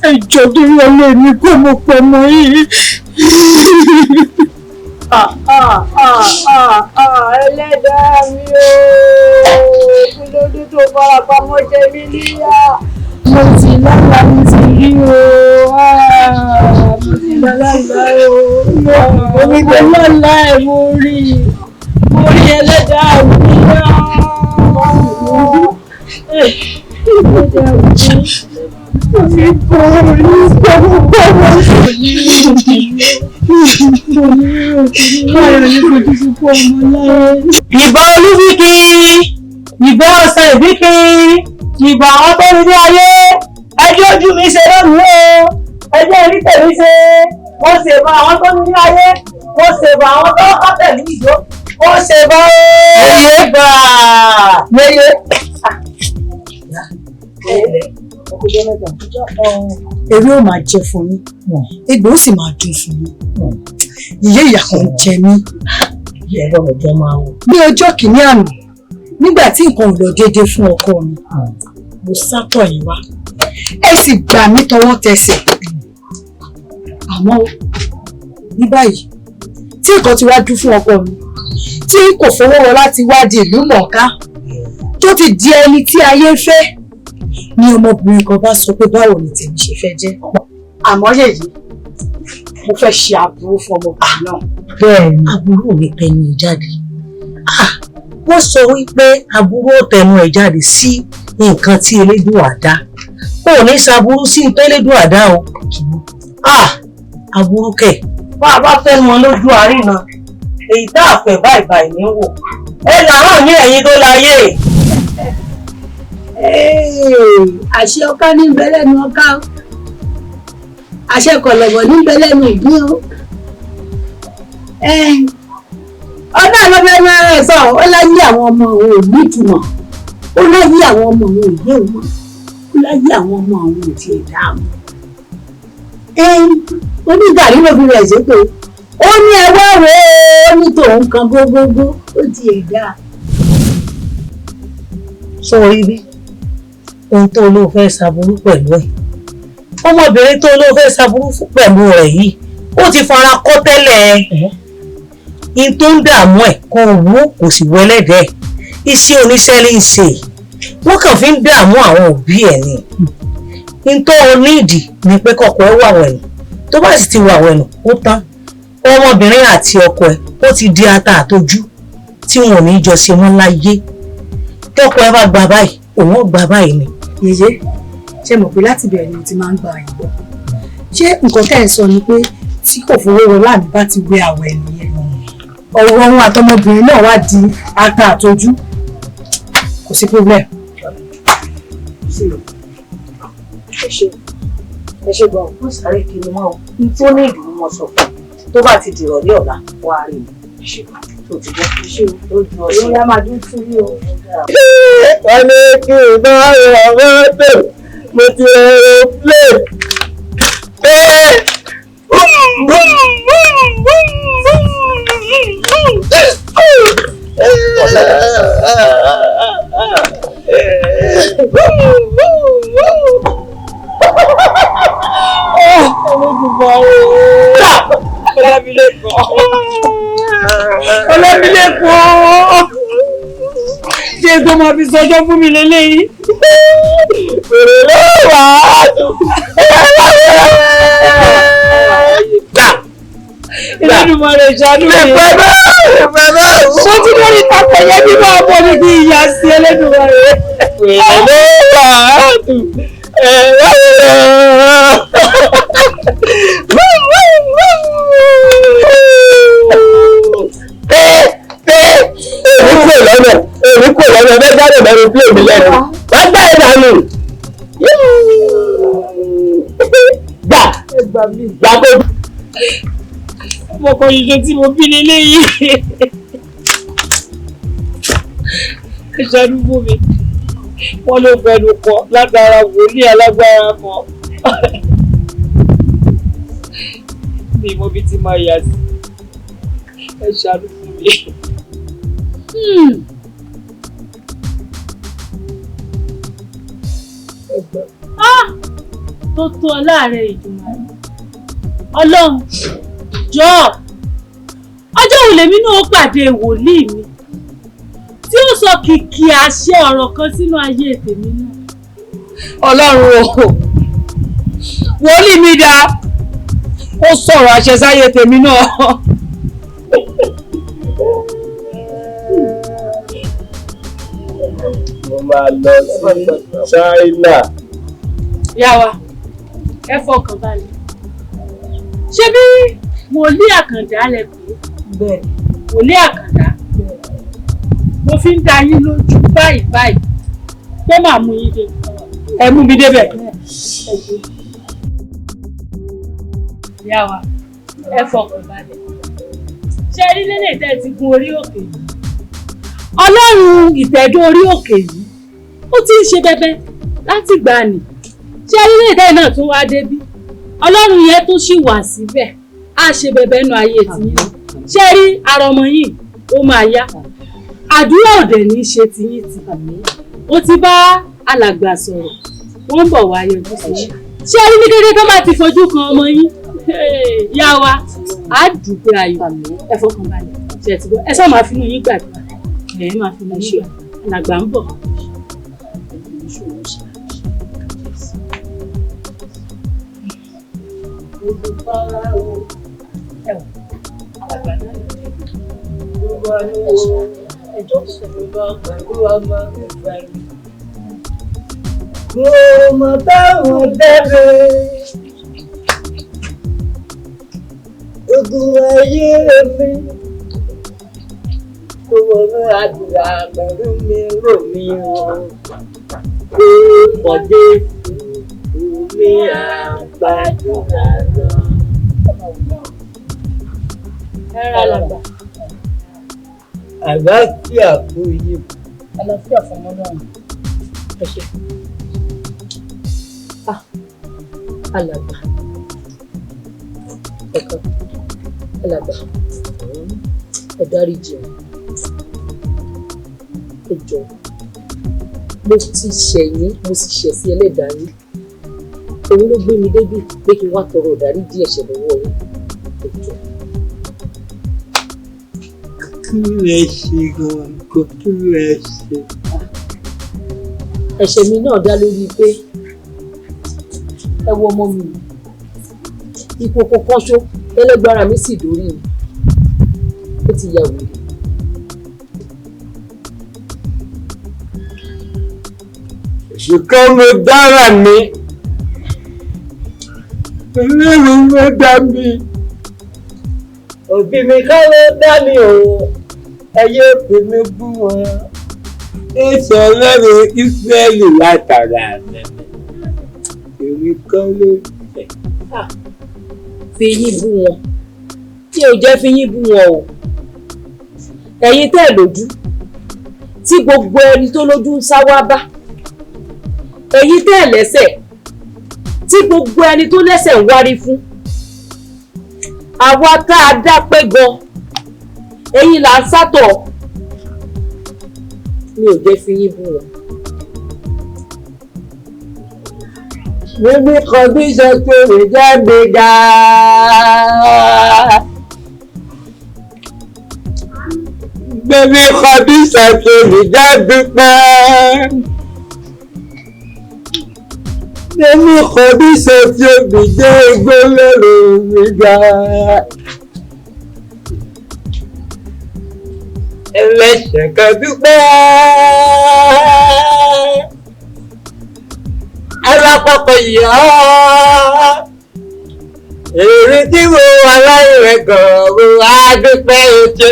Ẹ jọ̀ọ́ torí Ọlọ́run mi kò mọ̀ pọ̀ mọ́ yìí. Ẹlẹ́dàá mi ooo, kí ló dé tó fara pamọ́ jẹ mí níyà? Mo ti lálàá, mo ti rí o, mo ti lálàá o, mo ti lálàá ẹ̀, mo rí ẹlẹ́dàá mi níyà. Ẹlẹ́dàá mi. Mi kò ní Ìbà olúbíkí, ìbà ọ̀sán ìbíkí, ìbà àwọn tó ní ayé, ẹjọ́ ojú mi ṣe lónìí o, ẹjọ́ orí tèmi ṣe, mo ṣe bá àwọn tó ní ayé, mo ṣe bá àwọn tó kọ́ tẹ̀lé ìjó, mo ṣe bá o. Ìbà yeye. Ewé ò máa jẹ fún yín, egbò ó sì máa dùn fún yín. Ìyé ìyà kan jẹ mí. Ní ọjọ́ kìíní àná, nígbà tí nǹkan ò lọ déédéé fún ọkọ mi, mo sátọ̀ yín wá. Ẹ sì gbà mí tọwọ́ tẹsẹ̀. Àmọ́ ní báyìí, tí nǹkan ti wá dún fún ọkọ mi, tí kò fowó rọ láti wá di ìlú mọ̀ọ́ká, tó ti di ẹni tí ayé ń fẹ́, ni ọmọbìnrin kan bá sọ pé báwo ni tèmi ṣe fẹ́ jẹ́. Àmọ́ yèyí, mo fẹ́ ṣe aburú fún ọmọbìnrin náà. Bẹ́ẹ̀ni, aburú ò ní tẹnu ẹ̀ jáde. Wọ́n sọ wípé aburú ò tẹnu ẹ̀ jáde sí nǹkan tí Elédùà dá. Kò ní ṣaburú sí nǹkan Elédùà dá o. Aburú kẹ̀. Bá a bá fẹ́ mọ lójú àríná, èyí tá a fẹ́ báyìí báyìí ní wò. Ẹ làárọ̀ ní ẹ̀yin tó láyé. Àṣẹ ọká ní bẹ lẹ́nu ọká o, àṣẹ kọ̀lọ̀bọ̀ ní bẹ lẹ́nu ìgbín o. Ọ̀nà àlọ́fẹ́ ní ara ẹ̀ sọ, ó láyé àwọn ọmọ òun ò nítumọ̀, ó láyé àwọn ọmọ òun ò yé òun, ó láyé àwọn ọmọ òun ò tiẹ̀ dáàmú. Onígàrí ló fi rẹ̀ ṣépè, Ó ní ẹ wá wò ó ní tòun kan gógógó ó ti ẹ̀ dáa. Sọ orí bí ohun tó ló fẹ́ ṣàbúrú pẹ̀lú ẹ̀, ọmọbìnrin tó ló fẹ́ ṣàbúrú pẹ̀lú rẹ̀ yìí ó ti fara kọ́ tẹ́lẹ̀. In tó ń dààmú ẹ̀ kò wú kò sì wẹlẹ́dẹ̀ẹ́, iṣẹ́ oníṣẹ́ lè ṣe, wọ́n kàn fi ń dààmú àwọn òbí ẹ̀ ni. In tó o níìdì ni pé kọ́kọ́ ẹ wà wẹ̀nù, tó bá sì ti wà wẹ̀nù ó tán. Ọmọbìnrin àti ọkọ ẹ̀ ó ti di ata àtojú tí wọn ò ní jọ ṣe wọn láyé. Tọkọ ẹ bá gba báyìí, òun ó gba báyìí ni. Yèyé, ṣe mọ̀ pé láti bẹ̀rẹ̀ ni mo ti máa ń gba ìgbọ́. Ṣé nǹkan tẹ́ ẹ̀ sọ ni pé tí kò fowó rọlá mi bá ti wẹ àwẹ̀ nìyẹn, ọ̀rọ̀ ohun àtọmọbìnrin náà wá di ata àtojú? Kò sí problem. Ẹ ṣe, ẹ ṣe gan-an. Wọ́n sáré kiri mọ́ ọ ní tó ní ìdùnnú mọ́ sọ fún un tó bá ti dìrọ̀lẹ́ ọ̀la wá rí mi. Tó ti gbọ́ ṣé o ju ọṣẹ. Èyí á máa dún fún yín o. Wọ́n ní kí n bá ra mọ́tò, mo ti ra aeroplane. Ọlámilékan, ṣé tó máa fi sọjọ́ fún mi lélẹ́yìí? Èrè ló wà á dùn. Elédùmarè ṣàánú mi. Mo ti lórí tapọ̀ yẹn bí máa bọ̀ ní kí ìyá sí Elédùmarè. Èrè ló wà á dùn. Èmi kò lọ́nà, èmi kò lọ́nà, bẹ́ẹ̀ jáde lẹ́nu pílè mi lẹ́nu. Wọ́n gbá ẹ̀ dànù. Gbà gbà kó. Ọmọ kan ṣoṣo tí mo bí leléyìí. Ẹ ṣàánú fún mi. Wọ́n ló fẹnu kọ látara wòlíì alágbára kan. Mi mọ bí tí máa yà sí. Ẹ ṣàánú fún mi. Tó tó ọláàrẹ ìdùnnú Ọlọ́run jọ̀ọ́, ọjọ́ wo lèmi náà ó pàdé wòlíì mi tí ó sọ kìkì àṣẹ ọ̀rọ̀ kan sínú ayé tèmi náà. Ọlọ́run o, wòlíì mi dáa, ó sọ̀rọ̀ àṣẹ sáyé tèmi náà. Mo máa lọ sí China. Yá wa, ẹ fọkàn balẹ̀. Ṣé bí wòlíì Àkàndá lẹ pé? Bẹ́ẹ̀. Wòlíì Àkàndá. Mo fi ń da yín lójú báyìí báyìí pé màá mú yín dé. Ẹ mú mi débẹ̀. Yá wa, ẹ fọkàn balẹ̀. Ṣé rí lélẹ̀ tẹ́ ẹ ti gun orí òkè yìí? Ọlọ́run ìtẹ̀dó orí òkè yìí ó ti ń ṣe bẹbẹ láti gbà ní. Ṣé rí lélẹ̀ tẹ́ náà tún wá débí? Ọlọ́run yẹn tó ṣì wà síbẹ̀ á ṣe bẹbẹ nú ayé tiyín. Ṣé rí ara ọmọ yìí ó máa yá. Àdúrà òdẹ ní í ṣe tiyín tì. Ó ti bá alàgbà sọ̀rọ̀, wọ́n ń bọ̀ wá yọjú sí i. Ṣé rí ní kété tó bá ti fojú kan ọmọ yín? Yá wa, á dùgbẹ́ ayọ̀, ẹ fọkàn balẹ̀, ṣe ti gbọ́, ẹ sọ máa finú yín gbàdúrà. Ẹ máa fi mọ ṣe alàgbà ń bọ̀. Mo mọ̀ táwọn dẹ́rẹ́. Ogun ayé mi kò wọnú àdúrà pẹ̀lú mi rò mí o. Kó pọ̀dé mi àgbàdúrà lọ. Ẹ ra alàgbà. Àlàáfíà fún yín. Àlàáfíà fún ọmọ náà. Ẹ ṣe. Alàgbà. Ẹ̀kọ́. Alàgbà, ẹ dáríjì mi, ẹ jọ̀ọ́. Mo ti ṣẹ̀ yín, mo sì ṣẹ̀ sí ẹlẹ́dàá yín. Òun ló gbé mi débi pé kí n wá tọrọ ìdáríjì ẹ̀ṣẹ̀ lọ́wọ́ yín. Ẹ jọ̀ọ́. Kí lẹ ṣe gan-an? Kí lẹ ṣe? Ẹ̀ṣẹ̀ mi náà dá lórí pé ẹ wo ọmọ mi, ìkòkò kan ṣo ẹlẹ́gbára mi sì dórí mi, ó ti ya wèrè. Ṣùgbọ́n mo dára mi, Ọlọ́run ló dá mi, òbí mi kọ́ ló dá mi o, ẹ yé pè mí bú wọn. Èso Ọlọ́run Ísírẹ́lì látara mi, èmi kọ́ ló jẹ́. Fi yín bú wọn, tí ò jẹ́ fi yín bú wọn o. Ẹ̀yin tẹ́ ẹ̀ lójú, tí gbogbo ẹni tó lójú ń sá wá bá. Ẹ̀yin tẹ́ ẹ̀ lẹ́sẹ̀, tí gbogbo ẹni tó lẹ́sẹ̀ ń wárí fún. Àwa tá a dá pé gan, ẹ̀yin là ń sátọ̀. Mi ò jẹ́ fi yín bú wọn. Mímí kan bí sọ pé lè jáde ga. Mímí kan bí sọ pé lè jáde pẹ́. Mímí kan bí sọ pé lè jẹ́ igbó lẹ́rù mi ga. Ẹlẹ́ṣẹ̀ kan dúpẹ́. Alápapọ̀ yọ̀ ọ́. Èrè tí mo wà láyé rẹ̀ gan-an, mo á dúpẹ́ oṣù.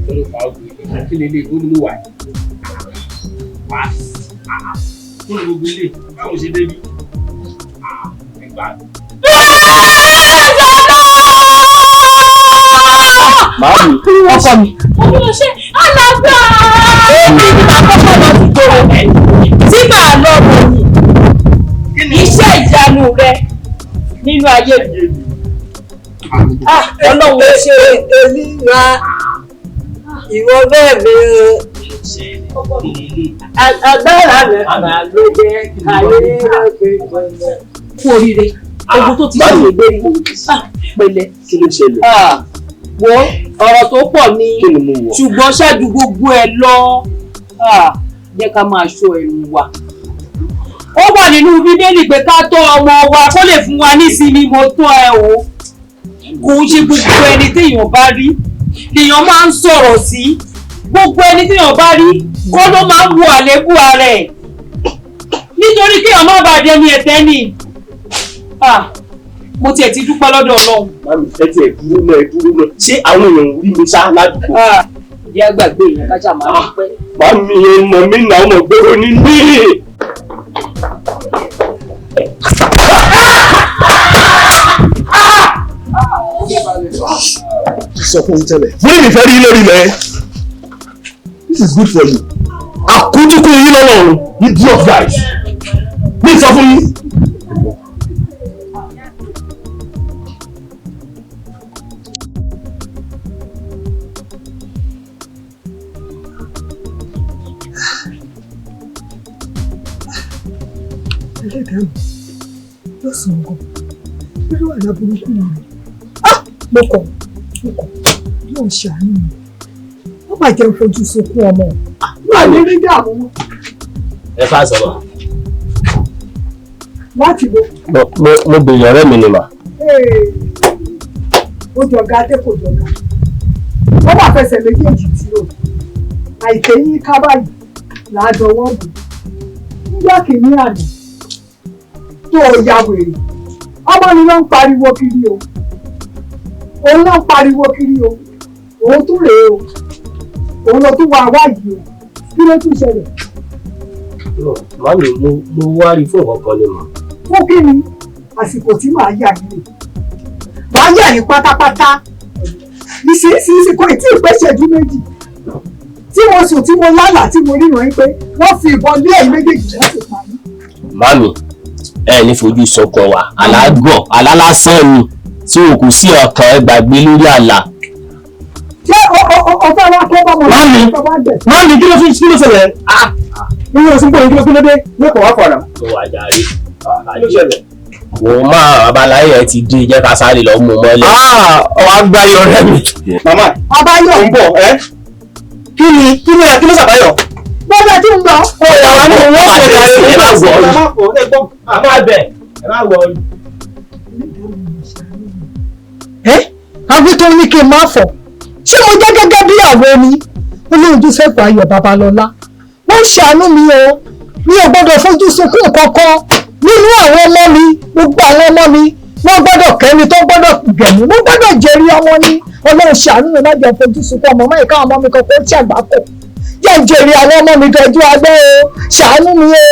Kí ló fà á gbé kí lè lè gbóná wà yìí? Wá kó lè gbogbo ilé báwo ṣe débi? Ẹgbàá. Màámi. Ọkọ mi. Olúwa ṣe alàgbà. Èmi ni màá kọ́kọ́ lọ sí ìgboro tí màá lọ ròyìn iṣẹ́ ìyanu rẹ nínú ayé mi. Ọlọ́run ó ṣe Olúwa, ìwọ bẹ́ẹ̀ mi o. Agbára mi mà ló jẹ́ ayé lókè gbọ̀ngàn. Kú oríire, ogun tó ti ṣe ìgbéri. Pẹ̀lẹ́. Kí ló ṣẹlẹ̀? Wo ọ̀rọ̀ tó pọ̀ ni, ṣùgbọ́n ṣáájú gbogbo ẹ̀ lọ, jẹ́ ká máa ṣọ́ ẹnu wa. Ó wà nínú Bíbélì pé ká tọ́ ọmọ wa kó lè fún wa nísinmi. Mo tọ́ ẹ o. Kò ń ṣe gbogbo ẹni téèyàn bá rí lèèyàn máa ń sọ̀rọ̀ sí. Gbogbo ẹni téèyàn bá rí kọ́ ló máa ń wo àléébù ara ẹ̀, nítorí kéèyàn má bàa dẹni ẹ̀tẹ́ ni. Mo tiẹ̀ ti dúpẹ́ lọ́dọ̀ Ọlọ́run. Màámi, ẹ tiẹ̀ dúró náà, ẹ dúró náà. Ṣé àwọn èèyàn ò rí mi sá ládùúgbò? Ìdí àgbàgbé èèyàn ká ṣáà máa dúpẹ́. Màámi, ẹ mọ̀ mí náà, ọmọ gbèrò ní mí. Sọ fún mi tẹ́lẹ̀. Mo ní mi fẹ́ rí lórí ilẹ̀. This is good for you. Àkójúkú yín lọ́wọ́ ọ̀run, idiot guys. Mi sọ fún yín. Ẹlẹ́dàá mi lọ́sàn-án gan, irú àlá burúkú mi rẹ̀. Mo kọ̀, mo kọ̀, yóò ṣàánú mi. Wọ́n máa jẹun fojú sunkún ọmọ. Wọ́n lè rí dààmú wọn. Ẹ fà sọ̀rọ̀. Láti bo. Mo bèèrè ọ̀rẹ́ mi ni mà. Ó jọ̀gá dé kò jọ̀gá. Wọ́n máa fẹsẹ̀ méjèèjì tí o. Àìtẹ́yìn kábàyì làádọ́wọ́ bò. Nígbà kìíní àná tó o ya wèrè, ọmọ mi ló ń pariwo kiri o. Òun ló ń pariwo kiri o. Òun tún rèé o. Òun ló tún wá wá yìí o. Kí ló tún ṣẹlẹ̀? Màámi, mo wá rí fún ọ̀kan ni mà. Fún kí ni? Àsìkò tí màá yà yìí. Màá yà yìí pátápátá. Nísinsìnyí kò tí ì pé ṣẹ́jú méjì. Tí mo sùn tí mo lálàá tí mo ríran yín pé wọ́n fi ìbọn lé ẹ̀yin méjèèjì láti pa mí. Màámi, Ẹ ní fojú sọkàn wa, àlágọ̀ àlá lásán ni tí o kò sí ọkàn ẹ gbàgbé lórí àlá. Ṣé ọ̀fẹ́ wa kó bá mọ̀? Mami, mami, kí ló fi kí ló ṣẹlẹ̀? Nínú oṣù gbòòrò, kí ló dé? Ní kò wá fọ̀nà. Ó wà jàre. Kí ló ṣẹlẹ̀? Wò ó máa babaláyé ẹ ti dé, jẹ́ ká sáré lọ mú un mọ́lẹ̀. Ọ̀ agbáyé ọ̀rẹ́ mi. Màmá, Àbáyọ̀. Ò ń bọ̀ ẹ́. Kí ni kí ni kí ló ṣàbáyọ̀? Bọ́lá tí ń lọ. Ó yà wá ní wọ́n ṣe kàrí. Ẹ má wọ̀ ọ́. Ẹ má bẹ̀, ẹ má wọ̀ ọ́. Ẹ́ àbí tó ní kí n má fọ̀. Ṣé mo jẹ́ gẹ́gẹ́ bí àwọ̀ ni? Olóhùn Joseph Ayọ̀ Babalọ́lá. Wọ́n ṣàánú mi o. Mi ò gbọ́dọ̀ fojú sunkún kankan nínú àwọn ọmọ mi. Gbogbo àwọn ọmọ mi, wọ́n gbọ́dọ̀ kẹ́ni tó gbọ́dọ̀ gẹ̀mí. Mo gbọ́dọ̀ jèrè ọmọ ni. Ọlọ́run ṣàánú mi, má jẹ́ fojú sunkún ọmọ, má ìka ọmọ mi kankan ó ṣàgbákò. Jẹ́ ń jèrè àwọn ọmọ mi dọjú agbẹ́ o. Ṣàánú mi o.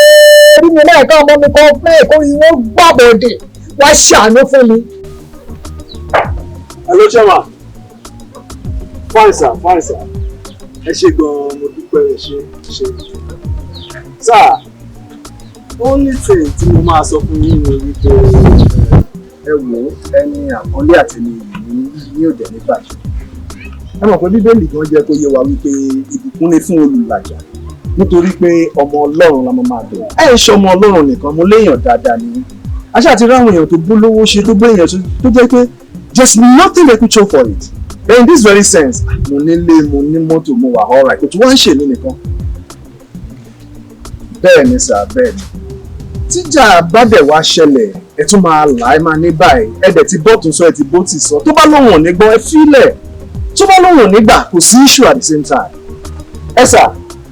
Rí mi, má ìka ọmọ mi kan fún ẹ̀kọ́ ìwọ́n gbàbọ̀dẹ̀. Wá ṣàánú fún mi. Hello, Chairman. Fine, sir. Fine, sir. Ẹ ṣé gan-an, mo dúpẹ́, ẹ ṣé, ẹ ṣé. Sir, only thing tí mo máa sọ fún yín ni wípé ẹ wò ó, ẹni àpọ́nlé àti ẹni ìlú ní òdẹ ní bàjẹ́. Ẹ mọ̀ pé Bíbélì gan jẹ́ kó yé wa wípé ìbùkún ni fún olùlàjà nítorí pé ọmọ Ọlọ́run la máa bẹ̀rẹ̀. Ẹ ń ṣe ọmọ Ọlọ́run nìkan, mo léèyàn dáadáa ni. Aṣáà ti ráwọn èèyàn tó bú lówó ṣe tó bó èèyàn ṣe tó jẹ́ pé there's nothing they could show for it. But in this very sense, mo nílé, mo ní mọ́tò, mo wà alright, kò tún wá ń ṣèlú nìkan. Bẹ́ẹ̀ ni sir, bẹ́ẹ̀ ni. Tíjà bá dẹ̀ wá ṣẹlẹ̀, ẹ tún máa là ẹ máa ní báyìí. Ẹ dẹ̀ ti bọ́ọ̀tún sọ, ẹ ti bó tì sọ. Tó bá lóhùn ò ní gbọ́, ẹ fílẹ̀. Tó bá lóhùn ò ní gbà, kò sí issue at the same time. Ẹ sà,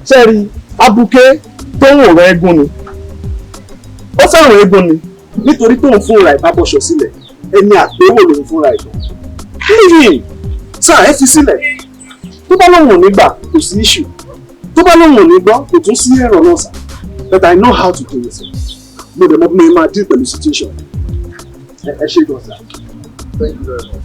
ṣé rí abuké tó ń wòrán eégún ni? Ó fẹ́ràn eégún ni nítorí tóun fúnra ẹ̀ bá bọ́ṣọ sílẹ̀, ẹni àpéwò lòun fúnra ẹ̀ tán. Leave him, sir, ẹ fi sílẹ̀. Tó bá lóhùn ò ní gbà, kò sí issue. Tó bá lóhùn ò ní gbọ́, kò tún sí ẹ̀rọ náà sà. But I know how to do it, sir. Mo dẹ̀ mọ̀ bí mo máa deal pẹ̀lú situation. Ẹ ṣé gan, sir. Thank you very much.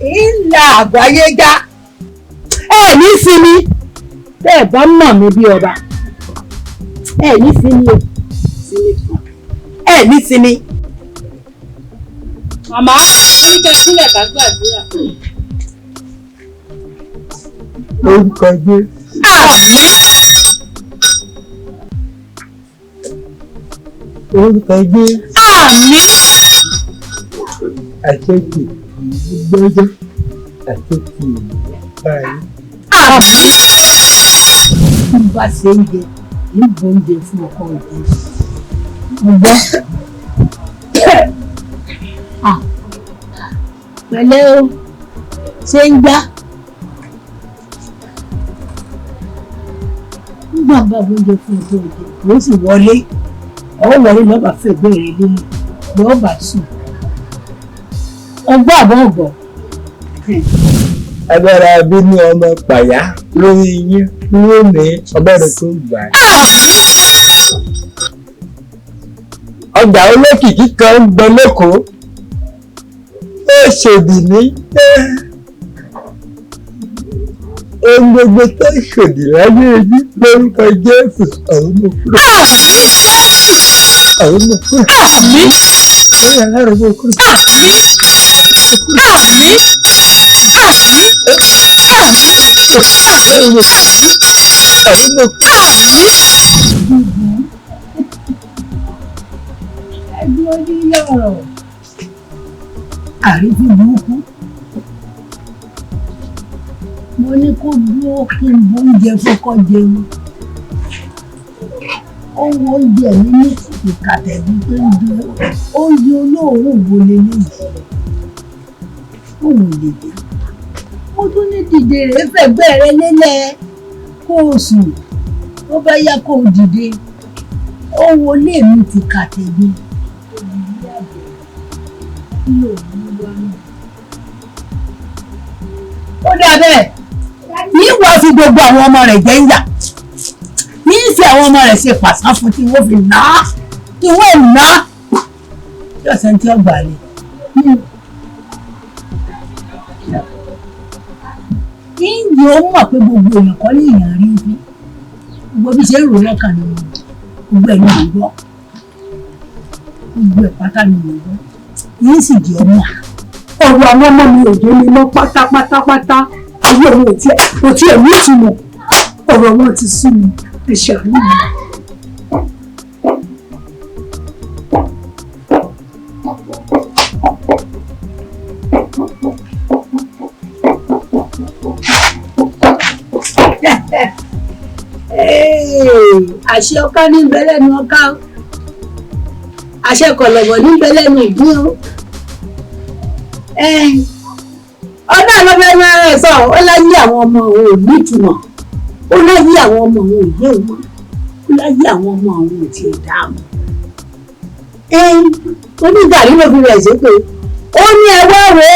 Ìlà àgbáyé já, ẹ ní sinmi. Bẹ́ẹ̀ bá mọ̀ mí bí ọba, ẹ ní sinmi o, ẹ ní sinmi. Màmá, ní kẹ́ sílẹ̀ ká gbàdúrà. Orúkọ Jésù. Àmín. Orúkọ Jésù. Àmín. Àṣejù gbọ́dọ̀ àṣejù báyìí. Àmín. Bí n bá ṣe ń jẹ, ń bo oúnjẹ fún ọkọ ìdí. Mo gbọ́. Pẹ̀lẹ́ o, ṣé ń gbá? Nígbà bá oúnjẹ fún ọkọ ìdí, ó sì wọlé. Ọ̀ wọlé lọ́ba fẹ̀gbẹ́ rẹ̀ lélẹ̀, lọ́ba sùn. Ọgbọ́n àbọ̀ ọ̀gbọ̀n. Agbára bínú ọmọ pàyà lórí yín lónìí, ọgbẹ́ni tó gbà. Ọgbà olókìkí kan ń bẹ lẹ́kọ̀ọ́, ó ṣèdì ní ohun gbogbo tó ṣòdì láyé yín lórúkọ Jésù, ọ̀run mú kúrò. Ọ̀run mú kúrò. Àmín. Ọ̀run mú kúrò. Àmín. Àmín. Àmín. Ọ̀run mú kúrò. Àmín. Ẹgbẹ́ oníyọ̀rọ̀ àrífín burúkú. Mo ní kó dúró kí n bu oúnjẹ fọkọ jẹun. Ó wo oúnjẹ mi ní ìkàtẹ̀bí pé ń dúró. Oúnjẹ olóòórùn wo leléyìí? Òun ò lè dé. Mo tún ní dìde rèé fẹ̀gbẹ́ rẹ lélẹ̀ kó o sùn. Ó bá yá kó o dìde. Ó wọlé mi ti kàtẹ̀bí. Ó dà bẹ́ẹ̀, ní wàá fi gbogbo àwọn ọmọ rẹ̀ jẹ́ ń yà, ní í fi àwọn ọmọ rẹ̀ ṣe pàṣán fún tí wọ́n fi nà á, tí wọ́n nà á. Yóò sẹ́ni tí ó gbà lé. Ìyẹn ó mọ̀ pé gbogbo èèyàn kọ́ ní èèyàn rí bí gbogbo bí ṣe ń rò lọ́kàn ni mo gbogbo ẹ̀ ní mò ń gbọ́, gbogbo ẹ̀ pátá ni mò ń gbọ́, yín sì di ọmọ. Ọ̀rọ̀ àwọn ọmọ mi ò yé mi mọ́ pátápátápátá, ayé òun ò tiẹ̀ ní ìtumọ̀, ọ̀rọ̀ wọn ti sú mi, ẹ ṣàánú mi. Àṣẹ ọká ní bẹ lẹ́nu ọká o, àṣẹ kọ̀lọ̀bọ̀ ní bẹ lẹ́nu ìgbín o. Ọ̀nà lọ́fẹ́ ní ara ẹ̀ sọ, ó láyé àwọn ọmọ òun ò nítumọ̀, ó láyé àwọn ọmọ òun ò yé òun, ó láyé àwọn ọmọ òun ò tiẹ̀ dáàmú. Onígàrí ló fi rẹ̀ ṣépè, ó ní ẹwọ́ wo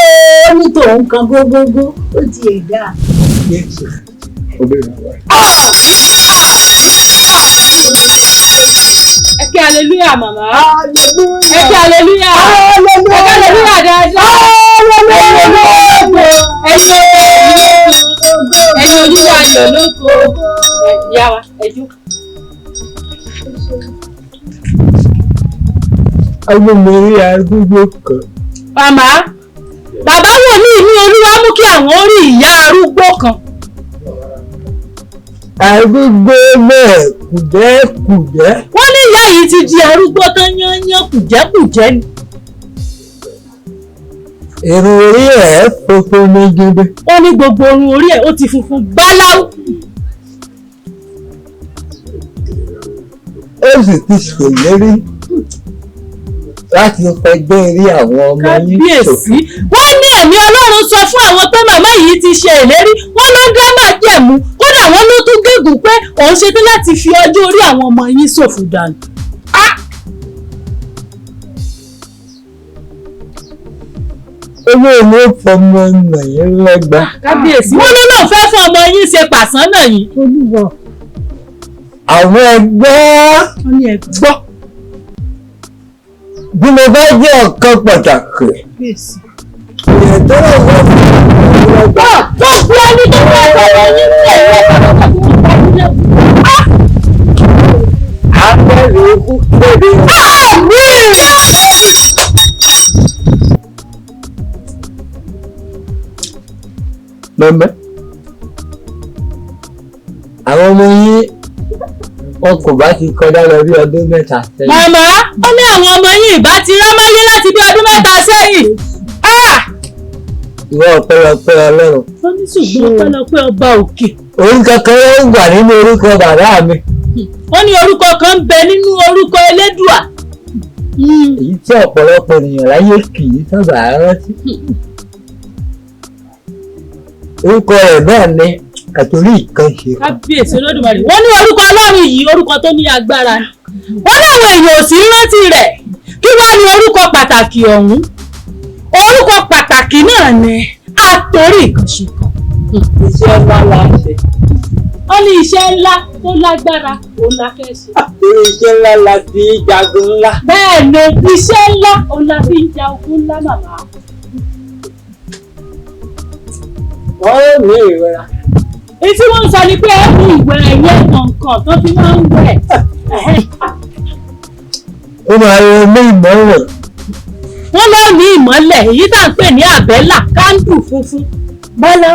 ó ní tòun kan gógógó, ó tiẹ̀ dáa. Ẹ kí hallelujah màmá. Ẹ kí hallelujah. Ẹ kí hallelujah dáadáa. Ẹ̀yin olúwa ayọ̀ lóko. Ìyá wa ẹ jó. Ọmọ mi rí arúgbó kan. Màmá, bàbá wòlíì ní Olúwa mú kí àwọn rí ìyá arúgbó kan. Arúgbó náà kùjẹ́kùjẹ́. Wọ́n ní ìyá yìí ti di arúgbó tán yányán kùjẹ́kùjẹ́ ni. Irun orí ẹ̀ funfun ní gidi. Ó ní gbogbo irun orí ẹ̀ ó ti funfun báláú. Ó sì ti ṣèlérí láti fẹgbẹ́ rí àwọn ọmọ yín ṣòfò. Kábíyèsí. Wọ́n ní ẹ̀mí Ọlọ́run sọ fún àwọn pé màmá yìí ti ṣe ìlérí, wọ́n ló dá májẹ̀mú, kódà wọ́n ló tún gégùn pé òun ṣetán láti fi ọjọ́ orí àwọn ọmọ yín ṣòfò dànù. Owó ló fọmọ nàyín lẹ́gba. Kábíyèsí. Wọ́n ló lóun fẹ́ fún ọmọ yín ṣe pàṣán náà yìí. Olúwa. Àwọn ẹgbẹ́. Wọ́n ní ẹgbọ́. Bí mo bá jẹ́ ọ̀kan pàtàkì. Ìyẹn tó lọ wọ́n fún mi lẹ́gba. Gbogbo ẹni tó fẹ́ fọmọ yín ní ẹ̀rọ Abẹ́rẹ́ ikú kéde. Mọ̀mọ́, àwọn ọmọ yín wọn kò bá ti kọjá lọ bí ọdún 3 sẹ́yìn. Màmá, ó ní àwọn ọmọ yín ìbá ti rámáyé láti bí ọdún 3 sẹ́yìn. Ìwọ ọpẹ́lọpẹ́ Ọlọ́run. Ó ní ṣùgbọ́n ọpẹ́lọpẹ́ ọba òkè. Orúkọ kan ló ń wà nínú orúkọ bàbá mi. Ó ní orúkọ kan ń bẹ nínú orúkọ Elédùà. Èyí tí ọ̀pọ̀lọpọ̀ ènìyàn láyé kì í sábà rántí. Orúkọ rẹ̀ náà ni kàtórí kan ṣe. Kábíyèsí Olódùmarè. Wọ́n ní orúkọ Ọlọ́run yìí orúkọ tó ní agbára ni. Wọ́n láwọn èèyàn ò sí rántí rẹ̀. Kí wá ní orúkọ pàtàkì ọ̀hún? Orúkọ pàtàkì náà ni àtòrí ìkànṣe kan. Iṣẹ́ ńlá la ń ṣe. Wọ́n ní iṣẹ́ ńlá tó lágbára òun la fẹ́ ṣe. Torí iṣẹ́ ńlá la fi ń jagun ńlá. Bẹ́ẹ̀ ni iṣẹ́ ńlá òun la fi ń ja ogun ńlá màmá. Wọ́n ó ní ìrora. Èyí tí wọ́n ń sọ ni pé ẹ mú ìwẹ̀ ẹ̀yẹ kọ̀ọ̀kan tó fi máa ń wẹ̀. Ó máa yọ ní ìmọ́lẹ̀. Wọ́n lọ ní ìmọ́lẹ̀ èyí tá à ń pè ní àbẹ́là kándù funfun. Bọ́lá.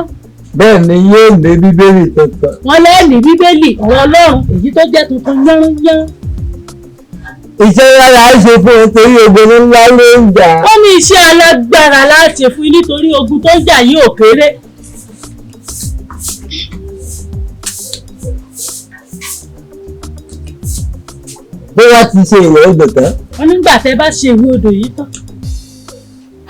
Bẹ́ẹ̀ ni yóò ní bíbélì tuntun. Wọ́n lẹ́ ní bíbélì ọ̀rọ̀ Ọlọ́run èyí tó jẹ́ tuntun yánnyán. Iṣẹ́ ńlá la ń ṣe fún un torí ogun ńlá ló ń jà. Ó ní iṣẹ́ alágbára láti fún yín nítorí ogun tó ń jà yìí ò kéré. Bí wọ́n ti ṣe ìwé odò tán. Wọ́n nígbà tẹ́ bá ṣe ìwé odò yìí tán.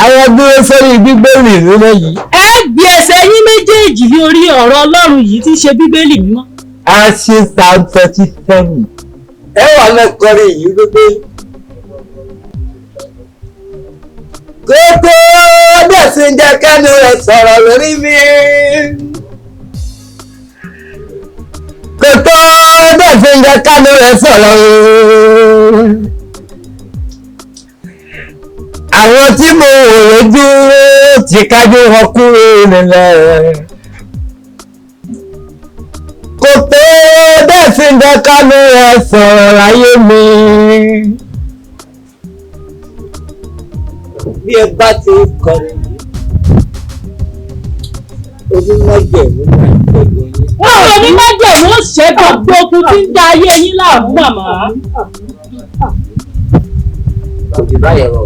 Àwọn dúró sórí bíbélì mímọ́ yìí. Ẹ gbé ẹsẹ̀ yín méjèèjì lé orí ọ̀rọ̀ Ọlọ́run yìí tí í ṣe bíbélì mímọ́. A ṣe Psalm 37. Ẹ wà lẹ́kọ̀ọ́rẹ́ yìí wípé. Kókó dẹ̀sí jẹ́ kẹ́nu rẹ̀ sọ̀rọ̀ lórí mi. Kókó dẹ̀sí jẹ́ kẹ́nu rẹ̀ sọ̀rọ̀. Àwọn tí mo wò lójú ti kájú wọn kúrò nílẹ̀. Kò tó dẹ́sìn dẹ́kánú ẹ sọ̀rọ̀ láyé mi. Bí ẹ bá ti ń kọrin yìí, onímọ̀jẹ̀mú máa ń ṣẹ́gun yín. Wọ́n lọ ní májẹ̀mú ó ṣẹ́gun gbogbo tí ń da ayé yín láàmú màmá. Kò jù báyẹn lọ.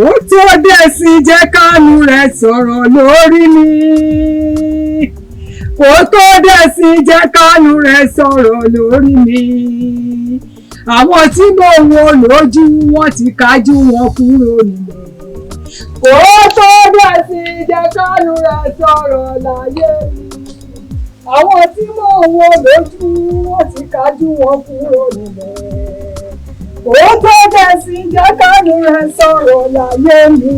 Ó tó dẹ̀sìn jẹ́ kánú rẹ̀ sọ̀rọ̀ lórí mi. Kò tó dẹ̀sìn jẹ́ kánú rẹ̀ sọ̀rọ̀ lórí mi. Àwọn tí mo wò lójú wọn ti kájú wọn kúrò nílẹ̀. Kò tó dẹ̀sìn jẹ́ kánú rẹ̀ sọ̀rọ̀ láyé mi. Àwọn tí mo wò lójú wọn ti kájú wọn kúrò nílẹ̀. Kò tó dẹ̀sìn jẹ́ kánú rẹ̀ sọ̀rọ̀ láyé mi.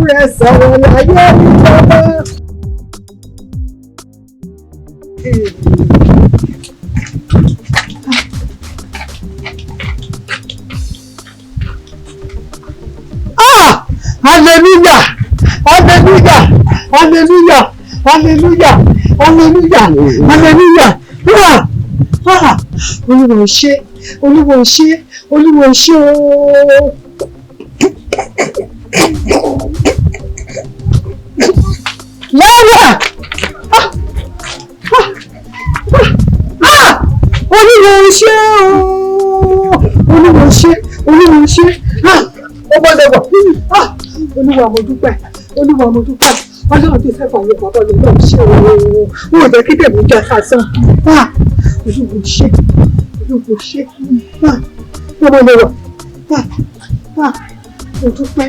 Rẹ̀ sọ̀rọ̀ láyé mi bàbá. Ah! Hallelujah! Hallelujah! Hallelujah! Hallelujah! Hallelujah! Hallelujah! Ah! Ah! Olúwa ò ṣé! Olúwa ò ṣé! Olúwa ò ṣé ooo! Lẹ́wà! Olúwa ò ṣé ooo! Olúwa ò ṣé! Olúwa ò ṣé! Ó gbọ́dọ̀ wọ̀! Olúwa mo dúpẹ́! Olúwa mo dúpẹ́! Ọlọ́run tó fẹ́ fàwọn bàbá mi náà ṣe ooo! N ò jẹ́ kí tèmi já sásán! Olúwa ò ṣé! Olúwa ò ṣé! Ọmọ mi wọ̀! Mo dúpẹ́!